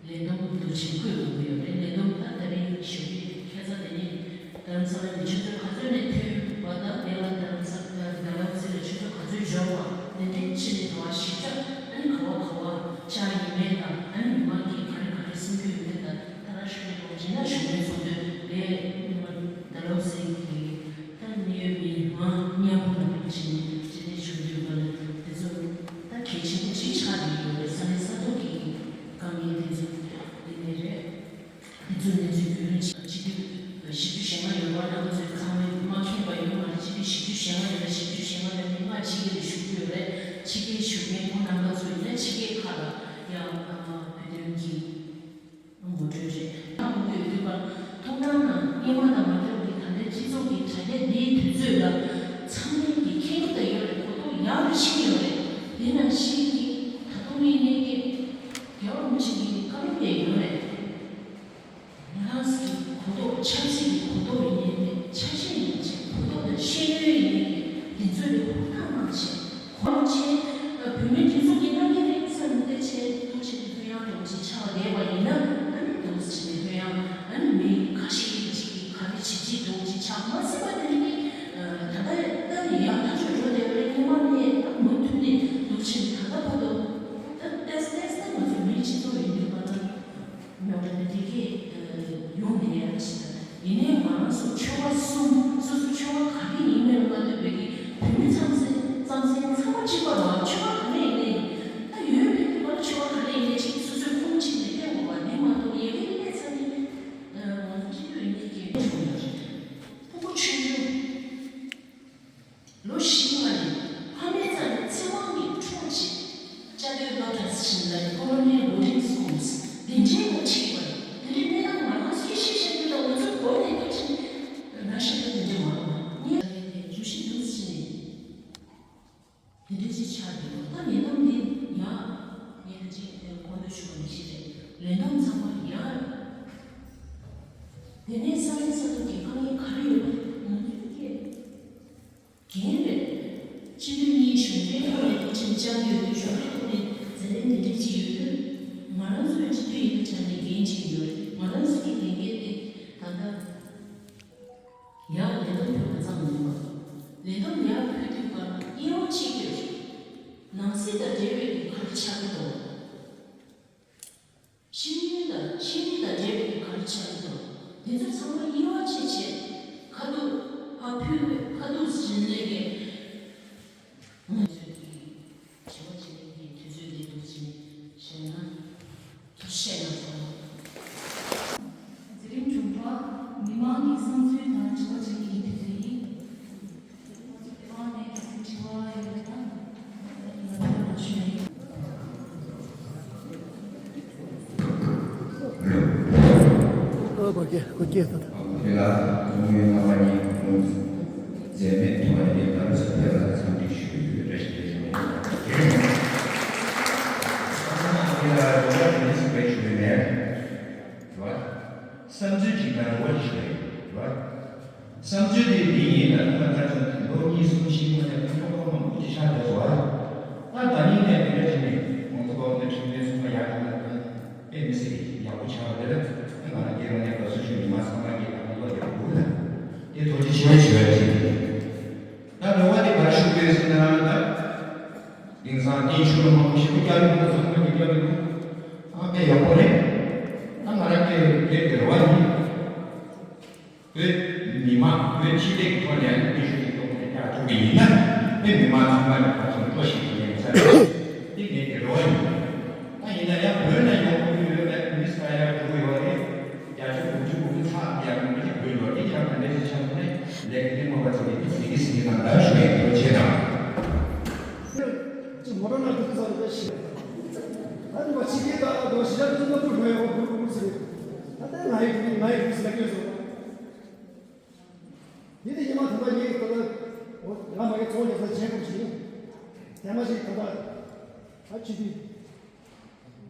ལས་བསྡོམས་འདུ་ཆེན་བཀོད་དགོས་ཀྱི་ཡོད་རེད། ལས་བསྡོམས་ད་ད་རིང་ཞུ་གི་ཁ་ཚ་དེ་ནི་རྡ་རམ་ས་ལ་ནས་ཆུ་ཚོད་ག་ཚོད་ནས་ཐོན་པ་དང་དེ་ལ་རྡ་རམ་ས་ལ་ཌལ་ཧོ་སི་ལ་ཆུ་ཚོད་ག་ཚོད་འབྱོར་བ་དེ་འདྲའི་ཕྱི་ནས་འགྲོ་བ་ཞིབ་ཕྲ་ཨ་ནི་ག་བ་ག་བ་བཅར་ཡོད་མེད་དང་ཨ་ནི་མི་མང་གིས་ག་རེ་ག་རེ་གསུང་གི་ཡོད་མེད་དང་ད་རང་ཞུ་གི་ཡོད་རེད་ན་ཞུ་མེད་ཚོགས་འདུ་ལས་ཌལ་ཧོ་སི་གི་ད་གནད་ཡོད་མི་མང་མཉམ་པོ་ལ་ཕུལ་ཕྱིན་ནས་ཇི་ནས་ཞུ་འདོད་པ་ལ་དེ་ཚོ་ད་གལ་ཆེན་པོ་གཅིག་ཆགས་ཀྱི་ཡོད་རེད། ས་གནས་ས་ཐོག་གི་དཀའ་ངལ་དེ་ཚོ་དེ་ནས་རེད། དེ་ཚོ་གནས་ཚུལ་རྒྱུས་ལོན་བྱེད་སྤྱི་འཐུས་བཞི་བཅུ་ཞེ་ལྔ་ཡོད་པ་རྣམ་པ་ཚོས་ཚང་མས་མ་མཁྱེན་པ་ཡོད་མ་རེད། སྤྱི་འཐུས་བཞི་བཅུ་ཞེ་ལྔ་ཡོད་ན་བཞི་བཅུ་ཞེ་ལྔ་ལ་མི་ལྔ་གཅིག་གི་ལས་ཞུ་གི་ཡོད་རེད། ཕྱི་རྒྱལ་བཞུགས་མཁན་ཁོང་རྣམ་པ་ཚོ་ཡིན་ན་ཕྱི་རྒྱལ་ཁག་ལ་ཡང་བོད་དོན་གྱི་ངོ་སྤྲོད་རེད། ཐོག་མར་ཐོག་མཐའ་ན་སྔོན་མ་དང་མ་འདྲ་བའི་ད་ལྟའི་སྤྱི་ཚོགས་ཀྱི་དྲ་རྒྱ་འདིའི་དུས་ཚོད་ལ་ཚང་མས་ཀྱི་མཁྱེན་གྱི་ད་ཡོད་རེད། གོ་རྟོགས་ཡག་རུ་ཕྱིན་ཡོད་རེད། དེ་ནང་བཞིན་གྱི་ད་དུང་ངས་ངས་ཀྱི་རྒྱལ་བ་རིན་པོ་ཆེ་གི་བཀའ་སློབ་དེ་ཡོད་རེད། ང་རང་ཚོ་གི་གོ་རྟོགས་ཆབ་སྲིད་ཀྱི་གོ་རྟོགས་ཡིན་ནའི་ཆ་ཤས་ཡིན་ནའི་གོ་རྟོགས་དང་ཤེས་ཡོན་ཡིན་ནའི་དེ་ཚོ་ལས་ཧུར་ཐག་གནང་བྱས། ཧོར་ཆེན་བོད་མིའི་སྒྲིག་འཛུགས་ཀྱི་གནང་གི་རེད་བསམ་སྟེ་ཆེད་དུ་བྱས་ནས་ལྷོད་ཡངས་འདྲ་བོ་ཅིག་ཆགས་བསྡད་པ་ཡིན་ན་ཨ་ནི་འདུག་སེ་བྱས་ནས་ལྷོད་ཡངས་ཨ་ནི་མི་ཁ་ཤས་ཀྱིས་ཅིག་གིས་ག་རེ་བྱེད་ཅིག་འདུག་ཅིག་ཆགས་མ་སྲིད་པ་དེ་ནི་ད་ལྟ་ད་ནི་ཡག་ཐག་ཆོད་འགྲོ་བསྡད་པ་རེད། སྔོན་མ་ནས་ད་མུ་མཐུད་ནས་འདུག་ཕྱིན་ད་ལྟ་བར་དུ་ད་ཏེས་ཏེས་ད་ང་ཚོ་མིའི་སྤྱི་ཚོགས་ཡིན་དུས་ག་ལ། མི་འདྲ་དེ་དེ་གས་ཡོང་ནས་ཡ་ཞིག་ཡིན་ནའི་ང་རང་ཚོ་ཆོལ་ཁ་གསུམ་སོ་སོ་ཆོལ་ཁ་ག་རེ་ཡིན་མིན་ལ་མ་ལྟོས་པའི་གི་བོད་མི་ཚང་ཚང་ཚང་ཚང་ཚང་མ་གཅིག་པ་རེད་བ། ཆོལ་ཁ་ག་རེ་ཡིན་ནའི་ད་ཡོད་མེད་དུས་ག་ལ་ཆོལ་ཁ་ག་རེ་ཡིན་ནའི་གཅིག་སོ་སོའི་ཁོངས་གཅིག་ནས་བསྟན་དགོས་པ་འདི་མ་གཏོགས་ཡ་གི་གནས་ཚང་ནས་ང་ཚོ་སྤྱི་འཐུས་ཡིན་ནའི་གི་བྱུང་ཡོད་རེད། ཕྲུ་གུ་ཆུང་ཆུང་། ལོ་བཞི་ལྔ་ནས་ཕ་མའི་རྩ་ནས་ཚེ་དབང་གི་འཕྲོག་བྱེད། བཅའ་སྡོད་སློབ་གྲྭ་ཟེར་ལ་colonial boarding schools འདི་འདྲའི་ངོ་ཆིག་པ་དེ་འདྲའི་གནས་སྟངས་ང་རང་ཚོས་ཤེས་བྱ་རྒྱུ་དང་ང་ཚོའི་གོ་གནས་སྟོབས་ཆེན་ར་ཤ་དེ་འདྲ་མ་རེད་པ། ངས་བརྗོད་གཞི་འདུག་ཟེར་ནས་དེ་འདྲ་ཅིག་ཆགས་འདུག་ད་ལས་བསྡོམས་འདི་ཡང་ངས་ད་ཅིག་གོང་དུ་ཞུས་པ་ནང་བཞིན་རེད། ལས་བསྡོམས་ཚང་མ་ཡང་དེ་ནས་ས་གནས་ས་ཐོག་གི་དཀའ་ངལ་ག་རེ་ཡོད་པ་ང་ཚོས་སྐད། རྒན་རེད། སྤྱི་འཐུས་གཉིས་གཞུང་འབྲེལ་ཐོག་ནས་ཐུགས་ཆེན་བཅངས་ཡོད་དུས་གཞུང་འབྲེལ་ཐོག་ནས་མཛད་རིམ་འདི་འདྲ་ཅིག་ཡོད་དུས་ང་རང་ཚོའི་སྤྱི་འཐུས་ཡིན་པའི་ཆ་ནས་འགན་ཅིག་ཡོད་རེད། ང་རང་ཚོ་གི་ལས་འགན་དེ་ད་ལྟ་ཡར་ལས་བསྡོམས་ཕུལ་བ་ཙམ་མིན་པར་ལས་བསྡོམས་ཡར་ཕུལ་དུས་སྐབས་ལ་དབྱེ་བ་ཕྱེ་དགོས་རེད། ནང་སྲིད་དང་འབྲེལ་བའི་གི་ག་རེ་ཆགས་ཀྱི་འདུག་ཤེས་ཡོན་དང་ཤེས་རིག་དང་འབྲེལ་བའི་ག་རེ་ཆགས་ཀྱི་འདུག་དེ་ཚོ་ཚང་མ་དབྱེ་བ་ཕྱེ་བྱས་ཁ་ཐུག་ཕར་ཕུལ་ཁ་ཐུག་ཟིན་ལས་ཀའི་ང་ཚོས་ཀྱི་དྲི་བ་བྱེད་མཁན་གྱི་དུས་ཚོད་འདི་འདུག་ཅིང་བཤད་ན་ཐུགས་བཤད་ན་ཐོག་མ། མཛད་རིམ་དྲུག་པ། མི་མང་གི་བསམ་ཚུལ་དང་དྲི་བ་བྱེད་མཁན་གྱི་དུས་ཚོད་ཡིན། ཨ་ཕ་གི་ཁོ་སྐྱེས་སོང་། དེ་ལ་ཐུན་མོང་མ་ཡིན་ཁུངས་འཛེམ་མེད་ཐོག་ནས་ལམ་སང་ཕེབས་པ་ལ་འཚམས་འདྲི་ཞུ་རྒྱུ་རེ་ཞིག་རེད། དེ་ལ་རོགས་པ་དེ་ནི་སུ་བས་ཞུ་གི་མེད། བསམ་ཚུལ་གཅིག་དང་རོགས་པ་ཞིག་རེད། བསམ་ཚུལ་དེ་འདི་ཡིན་ལ། ཐོག་མཐའ་བར་གསུམ་གྱི་ལོ་གཉིས་གསུམ་བཞི་སྔོན་ནས་ཁོང་ཁྲོ་ཁོང་མང་པོ་ཅིག་ཆགས་བསྡད་སོང་བ། ད་ད་ནི་ངས་དེ་འདྲ་བྱས་ནས་ཁོང་ཚོ་ཁོང་ཚོའི་ཁྲིམས་དོན་ཚོགས་པ་ཡག་གི་ལ་དོན་དཔེ་མི་སྲིད་ཡག་པོ་ཆགས་པ་དེ་ལ་ང་རང་སྐྱེ་བ་ནས་དགའ་བསུ་ཞུ། མི་མང་ཚང་མ་གིས་ད་ཁོང་ཚོ་ཡག་པོ་ལ་དེ་ཐུགས་རྗེ་ཆེ་ཞུ་ཡ་ཅིག་ད་རེ་བ་དེ་ག་རེ་ཞུ་དགོས་ཟེར་ན། ད་དེང་སང་བརྟན་བཞུགས་ལ་མང་པོ་ཞེ་པོ་བསྐྱར་ཡོང་ད་ཚང་མ་གིས་བསྐྱར་ཡོང་ཨ་དཔེ་ཡག་པོ་རེད། ད་ང་རང་གི་རེ་བ་ཡིན། བོད་མི་མང་བོད་སྤྱི་བདེ་གི་ཐོག་ནས་སྐད་ཤུགས་ཅིག་གཏོང་ནས་བསྐྱར་ཐུབ་ཀྱི་ཡིན་ན། བོད་མི་མང་ཚང་མ་ནས་ཕར་ཚུར་ ཞིག་ཡིན་ཙང་། འདི་ངེད་ཀྱི་རེ་བ་ཡིན། ད་ཡིན་ན་ཡང་བོད་ནས་ཡོང་གི་ཡོད་པའི་བོད་མི་སུ་ཡང་འགྲོ་གི་ཡོད་རེད། བརྒྱ་ཆ་དགུ་བཅུ་དགུ་བཅུ་ཚགས་ཡག་མི་ཞིག་བོད་ཡོད་རེད། ཡང་ད་ལྟའི་ཆ་ནས་ལས་ཀྱི་རིམ་མ་བ་ཚོ་ཡིན་ཟིན་གི་ཟིན་གི་དང་ད་ཞུ་ཡིན་ཐུགས་རྗེ་ཆེ་གནང་། ཅི་མོ་རང་ན་འདུག་ས་རེད་ཤི། ད་ནི་མ་ཕྱི་རྒྱལ་དང་ནོ་ཞི་ལ་ཀུན་ཏུ་ཕུར་མ་ཡོང་བ་བུར་བུར་ཟེར། ད་ལྟ་ང་ཡི་ང་ཡི་བུར་ཟེར་ལ་སྐྱོན་སོང་། ཡིན་དེ་ཉི་མ་ད་ལྟ་ངས་ད་ལྟ་ང་མ་ངའི་ཚོང་རྒྱག་ས་བྱེད་དགོས་ཞིག་ཡིན། དེ་མ་ཞིག་ད་ལྟ་ད་ཕྱི་དུས།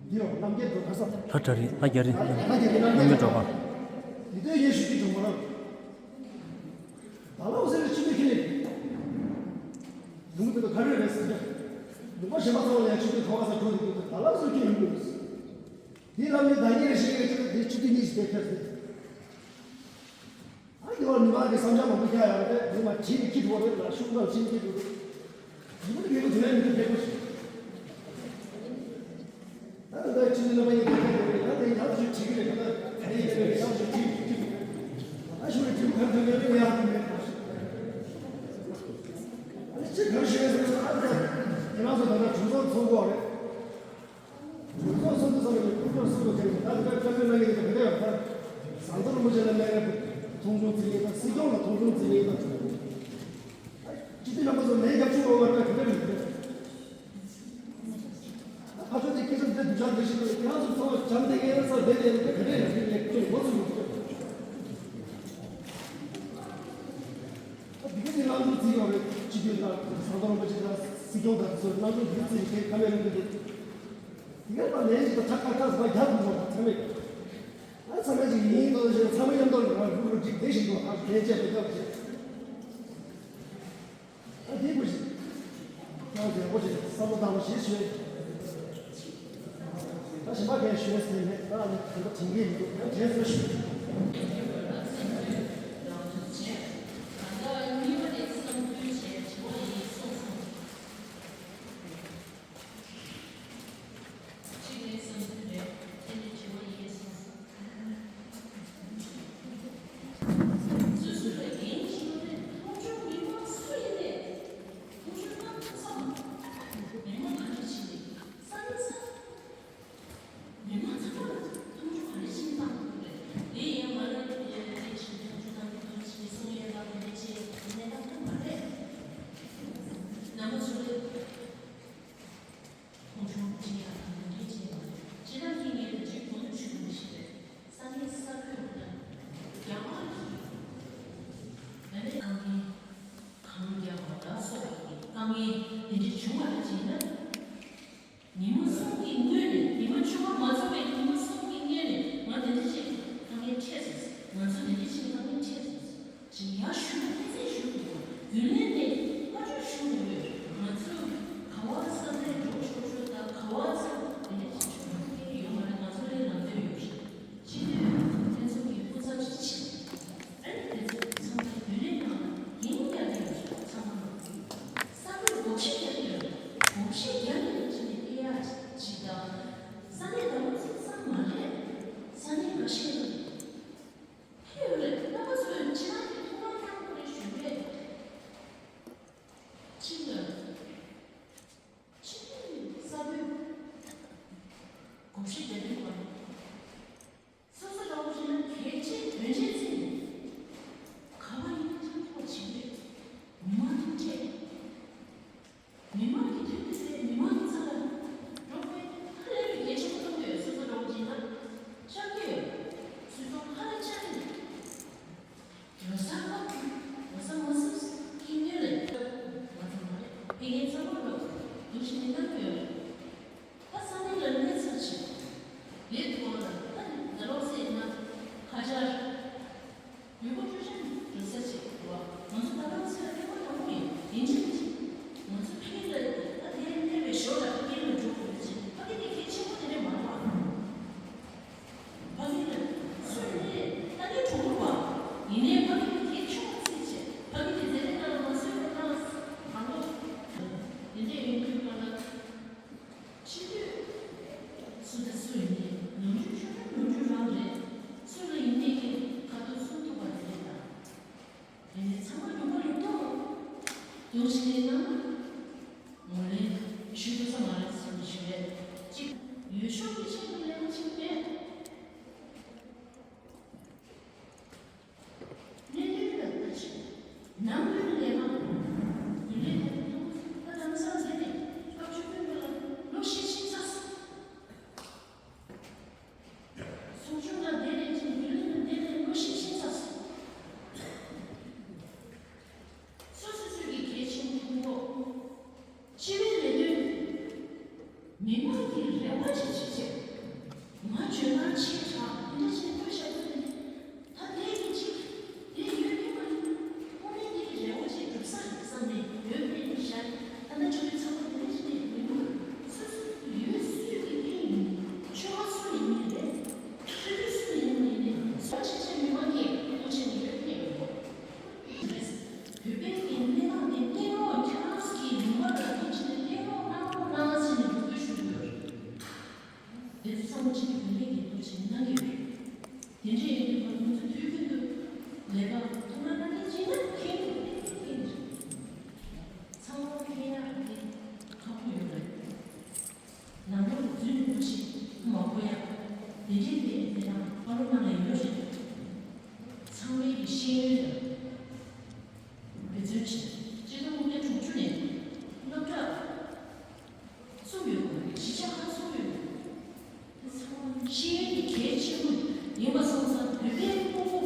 འདི་རོ་རྣམ་རྒྱལ་འགྲོ་ག་ས། ལྷ་གྲྭ་རིགས་ལྷ་རྒྱ་རིགས་ལྷ་རྒྱ་རིགས་རྣམ་རྣམ་རྒྱལ་རྒྱལ་འགྲོ་ག། འདི་ལྟའི་ཡེ་ཤུ་གི་གྲོང་པ་རང་། ད་ལ་འོ་ཟེར་ཕྱི་དུས་ཁྱེད་ནས། ལུང་པ་དེ་ཚོ་ག་རེ་རེད་ཟེར་ཏེ། ལུང་པ་གཞན་པ་ཚང་མ་ལ་ཡང་ཕྱི་དུས་གྲོང་ག་ས་གྲོང་དེ་དུས་ད་ལ་འོ་ཟེར་ཁྱེད་ཡོང་དགོས། འདི་ལ་མི་ད་ཉེ་རེ་ཞིག་རེ་ཅིག་དེ་ཕྱི་དུས་གཉིས་ཤིག་དེ་ཕེབས་ཏེ། ཨ་ནི་བར་མི་མང་གི་བསམ་འཆར་མང་པོ་བཀྱག་ཡོད་རེད། དེ་མ་བྲིས་ནས་ཁྱི་འགྲོ་རེད་ལ་ཤུགས་དང་ཕྱིན་ཁྱི་འགྲོ་རེད། ཡིན་པ་དེ་བས་པོ་དེ་བས་མི་འདུག་བས་པོ་ཞིག་ད་ལྟ་ཕྱི་ནས་རྣམ་པ་གཉིས་ཀྱི་ཐད་དེ་རེད། ད་དེ་ཡག་ཞིག་བྲིས་ཀྱི་རེད། ད་ལྟ་དེ་ཡིན་པས་ཡག་ཞིག་བྲིས་བྲིས་ཀྱི་རེད། ཨ་ཞུ་རེད། བྲིས་གར་ཐོན་ཡོད་རེད། ཡག་ཐོན་ཡོད་རེད། ཨ་ནི་ཅི་གར་ཞུ་ཡོད་ཟེར་ན། ཨ་ད་དེ་རང་ཚོ་ད་ལྟ་གྲོས་ཚོགས་ཚོགས་དགོས་རེད། གྲོས་ཚོགས་སོ་སོ་ཚང་མས་ཀུན་སྤྱོད་སྲུང་དགོས་ཀྱི་རེད། ད་དེ་ག་བཀའ་མོལ་གནང་གི་རེད། ད་ག་འདྲ་ཡོད་ད། ཟམ་གདོང་རིན་པོ་ཆེ་ལ་གནང་ཡ་མཐོང་ཆུང་བརྩི་ཡས་དང་། སྲིད་སྐྱོང་ལ་མཐོང་ཆུང་བརྩི་ཡས་དང་། སྤྱི་འཐུས་རྣམ་པ་ཚོ་ལན་རྒྱབ་ཆུང་བ་བར་ན་ག་འདྲ་རེད། ད་ཕར་ཕྱོགས་དེ་སྐད་ཆ་འདི་སྡུག་ཅག་འདི་ཞིག་རེད། ཁྱེད་རང་ཚོ་ཚོ་བ་བྱམས་བསྡད་མཁན་ཡིན་ན་ས་བསྡད་བསྡད་ན་ག་འདྲ་རེད། ལེགས་ཚོད་ངོ་ཚོད་ཡོད་ཀྱི་རེད། ད་འདི་ག་ཚོས་སྣང་ཆུང་བརྩི་ཡོད་རེད། སྤྱི་འཐུས་དང་ཟམ་གདོང་རིན་པོ་ཆེ་དང་སྲིད་སྐྱོང་དང་ཚོས་སྣང་ཆུང་འདི་བརྩི་ནས་ཁ་མེད་རུང་འདི་འདུག་དེ་ག་ལ་ལན་ཞིག་ད་ཁྲག་ཁྲག་ཁྲག་ཟ་རྒྱག་ཐུབ་མ་ཚང་མས། ཨ་ཚང་མས་ཅིག་ཡིན་དོ་ཞེས་ཚང་མ་མཉམ་དུ་ལ་རུག་རུག་ཅིག་བསྡད་བཞིན་དུ་ཧ་ལས་བྱས་པའི་སྐབས་ཤིག་ཨ་དེ་དགོས་ཤིག་ཡང་དེ་དགོས་ཤིག་བསམ་བློ་བཏང་བ་ཞིག་ཞུས། ད་གཞན་པ་གས་ཞུས་ཟིན་མེད། ད་ནི་དེ་འདྲ་དྲན་གྱི་མི་འདུག་ད་དྲན་སོང་ཞུ། གཅིག་ནས་བསམ་ཚུལ་རེད། དེ་ནས་དྲི་བ་ཡིན་སོང་། སུ་སུ་ལ་འགན་ཞིག་ཡོད་རེད། ཐོག་མཆོག་མི་མང་སུ་ཡིན་ནས། ཐོག་མཆོག་གནམ་ས་མ། མི་མང་ག་རེ་བྱེད་ནས། ས་གནས་ས། མི་མང་ཚང་མ་ལ་ཐོག་མཆོག་ག་རེ་བྱེད་ནས་བཏང་ཐུབ་རེད། དེ་ཡིན་མ་རེད། ཤེས་བྱ་དེ་འདྲ་བྱས་ནས་བཀོད་བཞག་ཐུབ་ནས། ད་དེ་གི་གཅིག་དེ་ཡོད་མཁན་མ་ཡིན། ཁོ་མོས་དེ་གི་རེ་བ་ཅིག་སྒྲུབ་ས་རེད་བསམ་ནས་ཡོད་མཁན་ནི་ཤར། ད་ལྟ་ཆུ་ཚོད་ཚང་མ་དེ་འདྲ་བྱས་ནས་ཡོད་མ་རེད། སོ་སོ་ཡོད་སུས་ཀྱི་ཕན་ཡིན། ཆོལ་ཁ་སུ་ཡིན་ནའི་རེད། ཆོས་བརྒྱུད་སུ་ཡིན་ནའི་རེད། སོ་ཆེ་ཆེ་མི་མང་གིས་ཐུགས་རྗེ་ཆེ་ནས་ཡོད་མཁན་ཡོད། བོད་པའི་གི་གནས་སྟངས་དེ་གླེང་སློང་ཁྱེད་རང་ཚོ་གིས་ཡོང་བ་ལ་ཐུགས་རྗེ་ཆེ་ནས་གླེང་སློང་གནང་རོགས་གནང་ཟེར་ནས་འབོད་སྐུལ་ཞུ་གི་ཡོད་རེད། དེ་ཚོ་ཚང་མ་སྤྱི་འཐུས་བོད་ལྷན་གྱིས་ཐུགས་རྗེ་ཆེ་ནས་གནང་གི་ཡོད་རེད། དེ་འདྲ་ཡིན་དུས་ང་ཚོ་དུས་རྒྱུན་དུ་ལས་ཀ་ཐུགས་སྣང་གནང་གི་བྱས་ན་ཁྱོན་ནས་ཁྱོན་ནས་ཚང་མ་ཁྱོན་ཡག་གི་ཁག་པོ་ཡོད་རེད། ནང་ལོགས་ལ་འཛུལ་ནས་འགྲོ་ཞིག་མ་གོ་ཡག་དེ་འདྲའི་དེ་དེ་དང་བཀའ་སློབ་གནང་ཡ་ཡོད་རེད། ཚང་མའི་གི་ཤེས་ཡོན་དང་འབད་བརྩོན་བྱས། སྤྱི་ཟླ་དངུལ་ཟླ་དྲུག་ཅུ་ནས་སློབ་གྲྭ་གསུམ་ཡོད་པ་རེད། གཞིས་ཆགས་ཁག་གསུམ་ཡོད་པ་རེད། དེ་ཚང་མ་ཤེས་ཡོན་གྱི་གལ་ཆེན་པོ་ཡིན་པ་སོང་ཙང་བོད་པའི་ཕྲུ་གུ་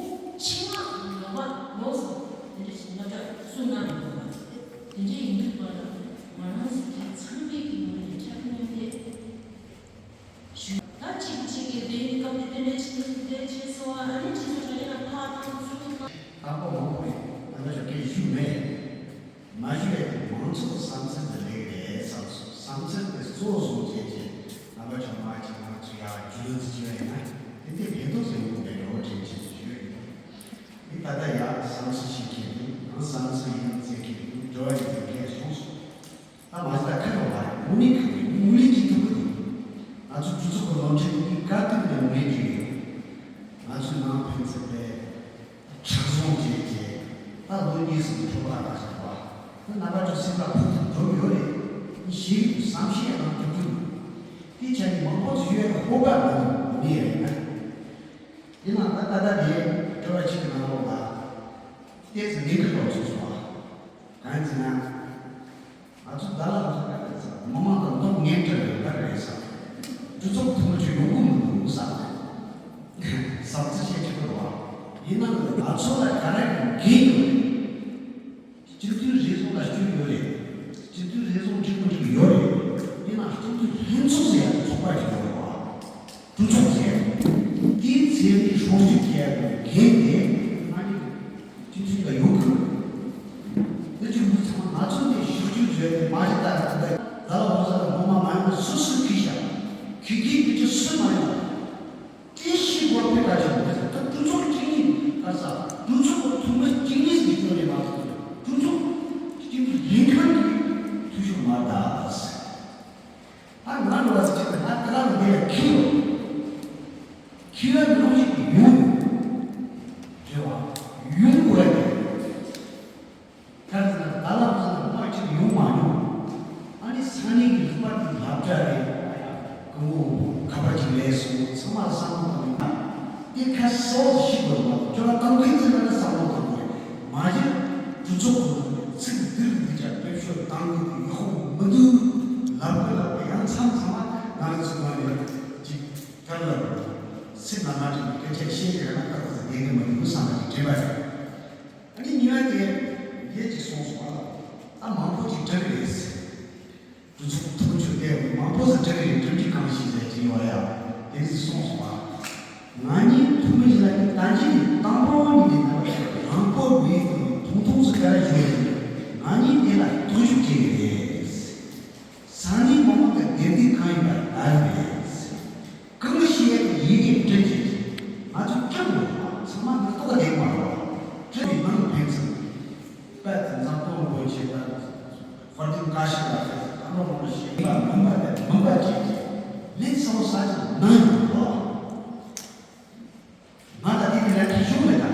ཆེད་མངགས་ལོག་པ་ལོགས་སུ་དེ་འདྲ་ཞིག་སློབ་གྲྭ་གསུམ་གནང་ཡོད་པ་རེད། དེ་འདྲ་ཡིན་དུས་བར་ལ་ང་རང་ཚོ་གི་ཚང་མའི་གི་ངོས་ནས་ཕྱག་སྨྱུང་དེ། ཞུ། ད་གཅིག་གཅིག་གིས་དེ་ནི་སྐབས་དེ་དེ་འདྲའི་ཆེད་དུ་དེ་འདྲའི་ཆེད་སོང་བ་ཨ་ནི་ཁྱེད་ཚོ་གྲ་ཡིན་ན་ཕར་བཏང་ཚུར་བཏང་། དང་པོ་མང་པོ་ཡིན་ང་ཚོ་ཞོགས་ཀས་ཞུ་མེད། མ་ཞུ་ཡ་དེ་མང་ཚོགས་བསམ་ཚུལ་དེ་ལེགས་རེད་བསམ་སོང་། བསམ་ཚུལ་དེ་གཙོ་བཟུང་བྱས་རྗེས་རྣམ་པ་ཚོ་མ་ཅིག་ང་ཚོ་ཡ་རྒྱུས་ལོན་ཚུལ་ཅིག་ཡོད་ཡིན་ན་དེ་འདྲའི་ཕན་ཐོགས་ཟེར་ཡོང་གི་མེད་འགྲོ་བ་དྲན་ཆེད་དུ་ཞུ་ཡོད་ཡིན། འདི་ད་ལྟ་ཡ་བསམ་ཚུལ་ཞིག་ཁྱེར་འདུག་ང་བསམ་ཚུལ་ཡིན་ཟེར་ཁྱེར་འདུག་འགྲོ་བ་ཡིན་ཟེར་ཁྱེར་སོང་སོང་། ད་མ་གཞི་ད་ཁ་ལོ་བ་རེད། དངོས་གནས་ཁ་ལོ་ངོས་ལེན་གྱི་ཐུབ་ཀྱི་འདུག་ང་ཚོ་གྲོས་ཚོགས་ཀྱི་བློན་ཆེན་གྱིས་བཀའ་བསྟན་ནས་ངོས་ལེན་གྱི་ཡོད། ང་ཚོའི་ནང་ཕན་ཚུན་དེ་མཁྲེགས་བཟུང་བྱས་རྗེས་ད་ལོ་གཉིས་གསུམ་གྱི་འཁྲུག་པ་ད་བཞག་པ་ད་རྣམ་པ་ཚོ་སེམས་པ་ཕུགས་ཐུབ་འགྲོ་ཡོད་རེད། ངས་ཤེས་ཀྱི་འདུག་བསམ་ཤེས་ཡང་ཐུབ་ཀྱི་འདུག་དེ་ཆ་ནས་མང་པོ་ཚོ་ཡོད་ཡ་ཧོ་པ་མི་འདུག་མི་ཡ་ཡིན་ན། ཡིན་ནའང་ད་ད་ལྟ་དེ་འབྲེལ་བ་གཅིག་གི་ནང་ལོགས་ལ་ཏོག་ཙམ་ལས་འགུལ་ལོག་ཚུགས་སོང་བ། གང་ཡིན་ཟེར་ན། ང་ཚོ་ད་ལ་ང་ཚོ་ག་རེ་ཟ་མི་མང་དང་མདོག་ངན་འདྲ་ཡོད་པ་རེད་ཟ། གྲོས་ཚོགས་ཐུན་མོང་ཆོས་ཡོང་གི་མི་འདུག་ཟ། བསམ་ཚུལ་བཤད་ཆོག་གི་རེད་བ། ཡིན་ནའང་ང་ཚོ་ལ་ག་རེ་འགན་ཡོད་རེད། སྤྱི་འཐུས་རེ་ཟུང་ལ་སྐྱོན་ཡོད་རེད། སྤྱི་འཐུས་རེ་ཟུང་འགྲིག་མི་འགྲིག་ཡོད་རེད། ཡིན་ནའང་སྤྱི་འཐུས་ལྷན་ཚོགས་ཟེར་ཡ་ཚོགས་པ་ཞིག་ཡོད་རེད་བ། གྲོས་ཚོགས་ཟེར་ཡ། དེའི་ཚད་མའི་སྲུང་སྐྱོབ་བྱེད་ཡ་གི་འགན་དེ་ང་ནི་སྤྱི་འཐུས་ལ་ཡོད་གི་རེད། འདི་ཚོ་མི་ཚང་མ་ང་ཚོ་ནས་ཞུ་རྒྱུ་བཟོས་ཏེ་མ་གཞི་ལྟར་ད་ལྟ་ཟླ་བ་ཧོ་ས་ལ་ངོ་མ་མ་ཡོང་ན་སུ་སུ་ཁྱི་ཤ་ཁྱི་ཁྱི་འདི་ཚོ་སུ་མ་ཡོང་། དེ་ཤི་བོ་ཕེ་ཀ་ཞིག་མེད་ད་གྲོས་ཚོགས་གཅིག་གཉིས་ཀ་ས་གྲོས་ཚོགས་ཐུན་མོང་གཅིག་གཉིས་ཀྱི་ཐོག་ནས་མ་གཏོགས་གྲོས་ཚོགས་གཅིག་གཉིས་ལྷན་ཁང་གི་འཐུས་ཤོར་མ་ད། ད་ང་འགྲོ་བ་ཚོ་ཅིག་ད་ང་ད་ལ་འདི་ལ་ཁྱི་ཡོད། ཁྱི་ལ་ནང་ཞིག་ཡོང་། རེད་བ། ཡོང་དགོས་རེད། ད་ལྟ་ད་ལ་ང་ཚོ་མ་ཅིག་ཡོང་མ་མྱོང་། ཨ་ནི་སང་ཉིན་གྱི་ལྷག་པར་དུ་སློབ་གྲྭ་རེད། སྐུ་ངོ་ཁ་པར་ཅིག་ལས་སོང་ཚང་མ་བསམ་བློ་བཏང་ཡིན་ན། དེ་ཁ་གསལ་ཞིག་དགོས་མ་གཏོགས་ཁྱོད་ལ་གཏམ་གྱི་ཚིག་ལ་བསམ་བློ་བཏང་དགོས་རེད། མ་གཞི་གྲོས་ཚོགས་ཁོ་ན་ཚིག་འདིར་འདི་ཅག་བེད་སྤྱོད་བཏང་དགོས་ཀྱི་ཡག་པོ་མི་འདུག་ལབ་དགོས་ལབ་དགོས་ཡང་མཚམས་མཚམས་ལ་ང་རང་ཚོ་ནང་ནས་ཅིག་ག་ལ་ཚིག་ནང་ང་ཅིག་སྐད་ཆ་བཤད་ཀྱི་རེད་ན་ད་ག་ཚོད་བསྡད་ཀྱི་མི་འདུག་བསམ་པ་ཅིག་དྲན་པ་རེད། ཨ་ནི་གཉིས་པ་དེ་ཡས་ཅིག་སོང་སོང་ཨ་ལ་ད་མང་པོ་ཅིག་འདྲ་གི་རེད་ཟེར། གྲོས་ཚོགས་ཐུགས་ཆུ་དེ་མང་པོ་ཟིག་འདྲ་གི་རེད། གྲུབ་འབྲས་གང་ཞིག་ཟེར་གྱི་ཡོད་ཡ་དེ་ཟིག་སོང་སོང་ཨ། ང་གཉིས་ཐུགས་མི་ཞིག་ལ་ནི་ད་ཅི་ནི་དང་པོ་ནི་ནི་ན་རང་པོ་མི་ཐུག་ནི་ཐུང་ཐུང་ཟིག་ག་ར་ཞུ་ཡ་ཡིན། ང་གཉིས་དེ་ལ་ཐུགས་ཞུགས་བྱེད་ཀྱི་རེད། སང་ཉིན་མང་མང་གི་བདེན་དུས་གང་ཡིན་པ་ལྟ་རེད། གང་ཤེས་ཡིན་གྱི་དྲིན་གྱིས་ང་ཚོ་སྐྱོན་མི་འདུག་ཚང་མ་མི་རྟོགས་བསྡད་མ་རེད། དྲིན་ནི་ནང་ཕན་ཚུན་དཔལ་དུ་འཛམ་གཏོང་སྒོ་ཆེ་དང་དཔལ་ལྡན་བཀའ་ཤག་ལ་ཕེབས་ད་ནོ་མོ་ལ་ཞེས་པ་མུན་པ་དང་མུན་པ་བཅས་ཀྱི་ལན་ཚ་བོ་ས་ཅིག་ནང་ཡོད་པ། ང་ལ་དེ་གི་ལན་དེ་ཞུ་མེད་ད།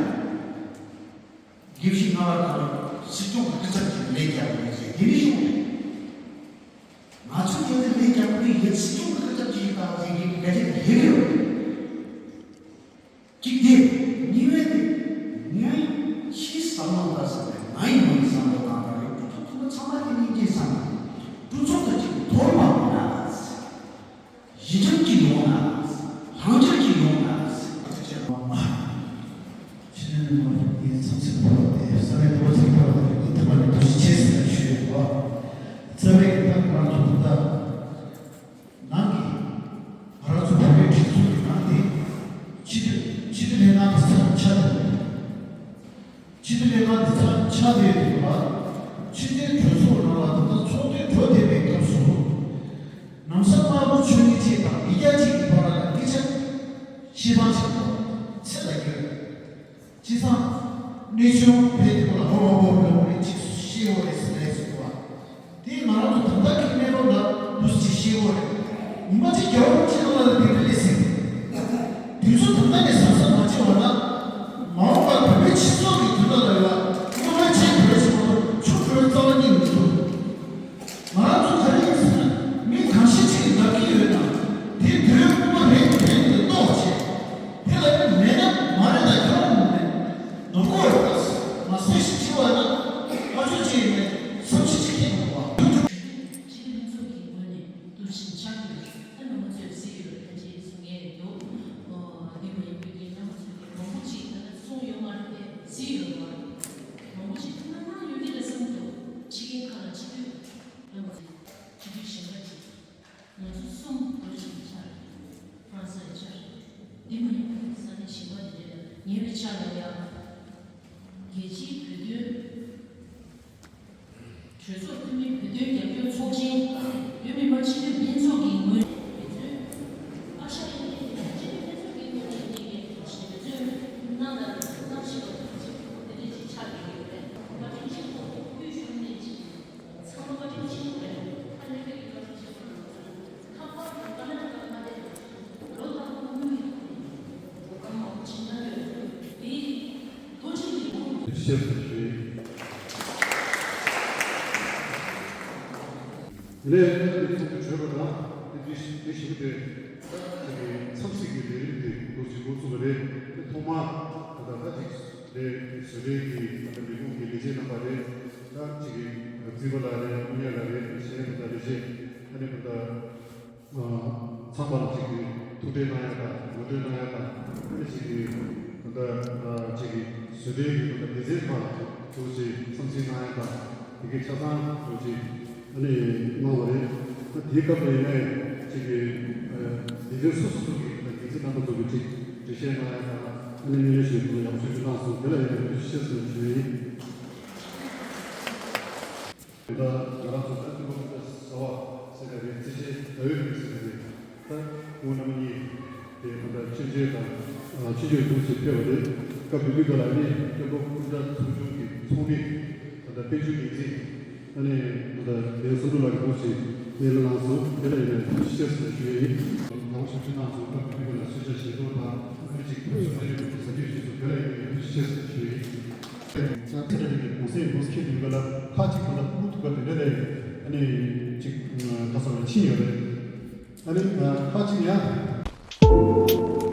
དགེ་བཤེས་རྣ་བ་དང་སྲིད་སྐྱོང་གི་སྐུ་ཚབ་ཀྱི་ལས་རྒྱག་དགོས་ཟེར་དེ་ནི་ཞུ་མེད། ང་ཚོས་དེ་ཚོའི་ལས་རྒྱག་དགོས་ཡིན། སྲིད་སྐྱོང་གི་སྐུ་ཚབ་ཅིག་ཡིན་པ་ཟེར་གྱི་ག་ཅིག་ལས་ཀྱི་ཡོད། གཅིག་དེ། གཉིས་པ་དེ། ངས་ཕྱིའི་བསམ་བློ་ལྟ་ས་ནས་ང་ཡི་ངོས་ནས་བསམ་བློ་བཏང་སྟངས་རེད། གྲོས་ཚོགས་ཐུན་མོང་ཚང་མ་དེ་ནས་འགྱེལ་བསམ་ནས། གྲོས་ཚོགས་དེ་གཅིག་དོར་མ་འོང་ན། ཞི་འཇམ་གཅིག་ཡོང་ན། ལྷིང་འཇགས་གཅིག་ཡོང་ན། ཕྱི་ནས་མ་ཡིན་ཚང་ཚིག་པོ་དེ་ས་གནས་དུ་ཚིག་པོ་དེ་ཐུབ་པ་ནས་ཐུགས་རྗེ་ཆེ་ཟེར་ཞུ་ཡོད་པ། རྩ་བའི་གི་ད་ང་ཚོ་ད། ནང་གི་ང་རང་ཚོ་བོད་པའི་སྒྲིག་འཛུགས་ཀྱི་ནང་དེ་ ཆགས་བསྡད་ཡོད་པ། ཕྱི་རྒྱལ་གྲོས་ཚོགས་ནང་ལ་ད་ལྟ་ཚོགས་འདུ་འགྲོ་བསྡད་པའི་སྐབས་སུ། ནང་ས་དམར་པོ་ཆོས་ཉིད་ཅིག་དང་མི་སྐྱ་ཅིག་གི་བར་ལ་སྐད་ཆ་བཤད་སྟངས་ཤིག་འདུག་ཚེ་ལ་སྐྱོན། ཅི་ཚང་། གནས་ཆུང་བས་དེ་ཁོ་ལ་ཧོ་ཧོ་ཧོ་རེ་ཧོ་རེ་ཅིག་ཤེས་ཡོད་རེད་ཟེར་ནས་ཟེར་བ། དེ་ང་རང་ཚོ་ད་ལྟ་གི་གནས་བབ་ལ་འདུག་ཅིག་ཤེས་ཡོད་རེད། ཉི་མ་གཅིག་རྒྱལ་བ་རིན་པོ་ཆེ་ལ་ལ་དེ་འདྲ་ལས་ཟེར། དུས་ཚོད་ད་ལྟ་ནས་གཟབ་གཟབ་མ་བྱས་པ་ན། མ་འོངས་པར་བོད་པའི་སྤྱི་ཚོགས་ཀྱི་དོན་དག་ལ་ཡ། སྔོན་མ་ཆེ་བོད་ཆེ་མ་གཏོགས་ཆུང་བོད་རྩ་བ་ཉིད་མི་འདུག་ང་རང་ཚོ་ག་རེ་ཡིན་ཟེར་ན། མི་གང་ཤེས་ཅིག་གིས་ལབ་ཀྱི་ཡོད་ན། དེ་བོད་དབུ་མ་རེད་རེད་དེ་རྟོགས་བྱས། དེ་ལ་ཡང་མེད་ན་མ་རེད་ད་ཁྱོད་རང་མེད། ནོར་གོ་ཡོད་ད། མ་སེ་ཞིག་བྱེད་པ་ན་ཨ་ཅོ་ཅིག་ཡིན་ནས་བསམ་ཤེས་ཅིག་ཁྱེད་མ་གོ་བ། སྤྱི་འཐུས་ལྷན་ཚོགས་ཀྱི་ངོས་ནས་འདུ་ཞིང་ཆགས་ཡོད། ད་ནང་མ་ཚོས་གཟིགས་ཡོད་ལ་ཅེས་གསུང་ངེས་འདུག་འདི་མ་ཡིན་པའི་རྣམ་པ་ཚོས་མང་པོ་ཅིག་ད་ལྟ་གསུང་ཡོད་མ་རེད་དེ་གཟིགས་ཡོད་མ་རེད། མང་པོ་ཅིག་ཐུགས་སྣང་གནང་ཡོད་ཀྱི་རེད་བསམ་འདུག་ཕྱི་རྒྱལ་ཁག་ལ་སྤྱི་འཐུས་རྣམ་པ་ཚོས་སྤྱི་འཐུས་གཞན་པ་ཅིག་ང་ཚོ་གསུམ་བོད་ཞིག་ཆགས་རེད། ཧྥ་རན་སི་ཡི་ཆགས་རེད། འདི་མ་ཡིན་པའི་ས་གནས་གཞན་པ་དེ་འདྲ་ལ་ཉེ་བའི་ཆར་ལ་ཡང་རྒྱལ་སྤྱིའི་བོད་དོན་གྲོས་ཚོགས་འཐུས་མི་བོད་དོན་རྒྱབ་སྐྱོར་ཚོགས་ཆེན་བོད་མི་མང་སྤྱི་འཐུས་ལྷན་ཚོགས་ཀྱི་ངོས་ནས་འབད་བརྩོན་ཨ་ཤ་ཡ་ཐེ་དེ་སྤྱི་འཐུས་ལྷན་ཚོགས་ཀྱི་ངོས་ནས་ངེད་ཀྱིས་འབད་བརྩོན་གནང་དང་གནང་བཞིན་པ་དང་ཅིག་དེ་འདྲ་ཅིག་ཆགས་བསྡད་ཡོད་རེད། བཀའ་དྲིན་ཆེན་པོ་དབུས་གཞུང་ནས་ཅིག་ཚང་མ་བཀའ་དྲིན་ཆེན་པོ་རེད། ཨ་ནི་བོད་ཀྱི་བཀའ་དྲིན་ཆེན་པོ་རེད། ཁ་པར་དང་ཀ་ན་ཌ་ཀ་མངའ་སྡེ་ལོ་དང་པོ་དངུལ་གྱི་ཐོག་ནས་གོ་སྐབས་མང་པོ་ཅིག་གནང་ཡོད་རེད། དེ་ལོ་གཅིག་གི་རིང་། ཤེས་སུ་ཞུས། དེ་ནས་ད་ལྟ་ཚོགས་འདུ་གྲོལ་བ་དང་དེ་དུས་དེ་བཞིན་དུ་ད་ཅིག་གི་འཚམས་གཟིགས་ཀྱི་ལས་རིམ་དེ་འགོ་ཅིག་འགོ་ཚུགས་པ་རེད། དེ་ཐོག་མར་ད་ལྟ་ད་ཅིག་ལས་བཟོ་གྲྭའི་གི་ད་ལྟ་ལས་ཁུངས་ཀྱི་ལས་བྱེད་རྣམ་པ་རེད། ད་ཅིག་གི་རྩིས་པ་ལགས་རེད། དངུལ་གཉེར་ལགས་རེད། གཞན་ད་ལྟ་ལས་བྱེད་ཨ་ནི་ད་ལྟ། ཚང་མར་ཅིག་གིས་ཐུགས་ཁྲལ་གནང་ཡ་དང་ངོ་སྤྲོད་གནང་ཡ་དང་ཨ་ནི་ཅིག་གིས་ད་ལྟ་ཅིག་གིས་བཟོ་གྲྭའི་གི་ད་ལྟ་སྡེ་ཚན་ཁག་ཐུགས་རྗེ་བསམ་ཚུལ་གནང་ཡ་དང་དེ་གའི་ཆ་ཚང་ཐུགས་རྗེ་ཨ་ནི་གནང་བ་རེད། ད་དེའི་སྐབས་ལ་ཡིན་ནའི་ཅིག་གིས་སྡེ་ཚན་སོ་སོ་སོ་གི་ད་སྡེ་ཚན་རྣམ་པ་ཚོ་གི་ཅིག་འགྲེལ་བཤད་གནང་ཡ་དང་ཨ་ནི་སྣེ་ལེན་ཞུ་ཡ་ཡག་ཤོས་ཅིག་གནང་སོང་། དེ་ལ་ཡིན་ནའི་ཐུགས་རྗེ་ཆེ་ཟེར་ཞུ་ཡ་ཡིན། ད་ང་རང་ཚོ་ད་སྐྱབས་མགོན་སྐུ་ཕྲེང་བཅུ་བ་ཟེར་ཡ་རེད། རྩིས་ཆེན་ཟླ་འོད་རིང་ཟེར་ཡ་རེད། ད་སྐུ་ངོ་རྣམ་གཉིས་དེ་ད་ལྟ་ཆོས་རྒྱལ་དང་ཆོས་རྒྱལ་འདུག་ཅེས་ཕེབས་པ་རེད། སྐབས་དེ་དུས་ཀ་ལ་ནི་སྐྱབས་མགོན་སྐུ་ཕྲེང་བཅུ་བདུན་གྱི་ཚོགས་མི་ད་ལྟ་དཔལ་འབྱོར་འགན་འཛིན་ཨ་ནི་ད་ལྟ་བསམ་གྲུབ་ལགས་ཀྱིས་འདུག་ཅེས་སྣེ་ལེན་གནང་སོང་། དེ་ལ་ཡིན་ནའི་ཐུགས་རྗེ་ཆེ་ཟེར་ཞུ་ཡ་ཡིན། ད་ལྟ་ཞབས་ཞུ་གནང་སོང་། སྐབས་དེ་དུས་ཀ་ལ་གསོལ་ཇ་བཞེས་གཏོང་དང་ཨ་ནི་ཅིག་ཐུགས་སུ་ཨ་ནི་ཟ་རྒྱུ་ཞུས་སོང་། དེ་ལ་ཡིན་ནའི་ཐུགས་རྗེ་ཆེ་ཟེར་ཞུ་ཡ་ཡིན། ད་ཕྱི་དྲིལ་གྱི་གུང་སེང་འདུག་ཁྱེད་ཀྱི་ཡུལ་ལ་ཁ་ཅིག་གང་ལ་ཕྲུ་གུ་ཐུག་པ་དེ་འདྲ་རེད། ཨ་ནི་ཅིག་ཁ་སང་ལ་ཕྱིན་ཡོད་རེད། ཨ་ནི་ཁ་ཅིག་ཡང་།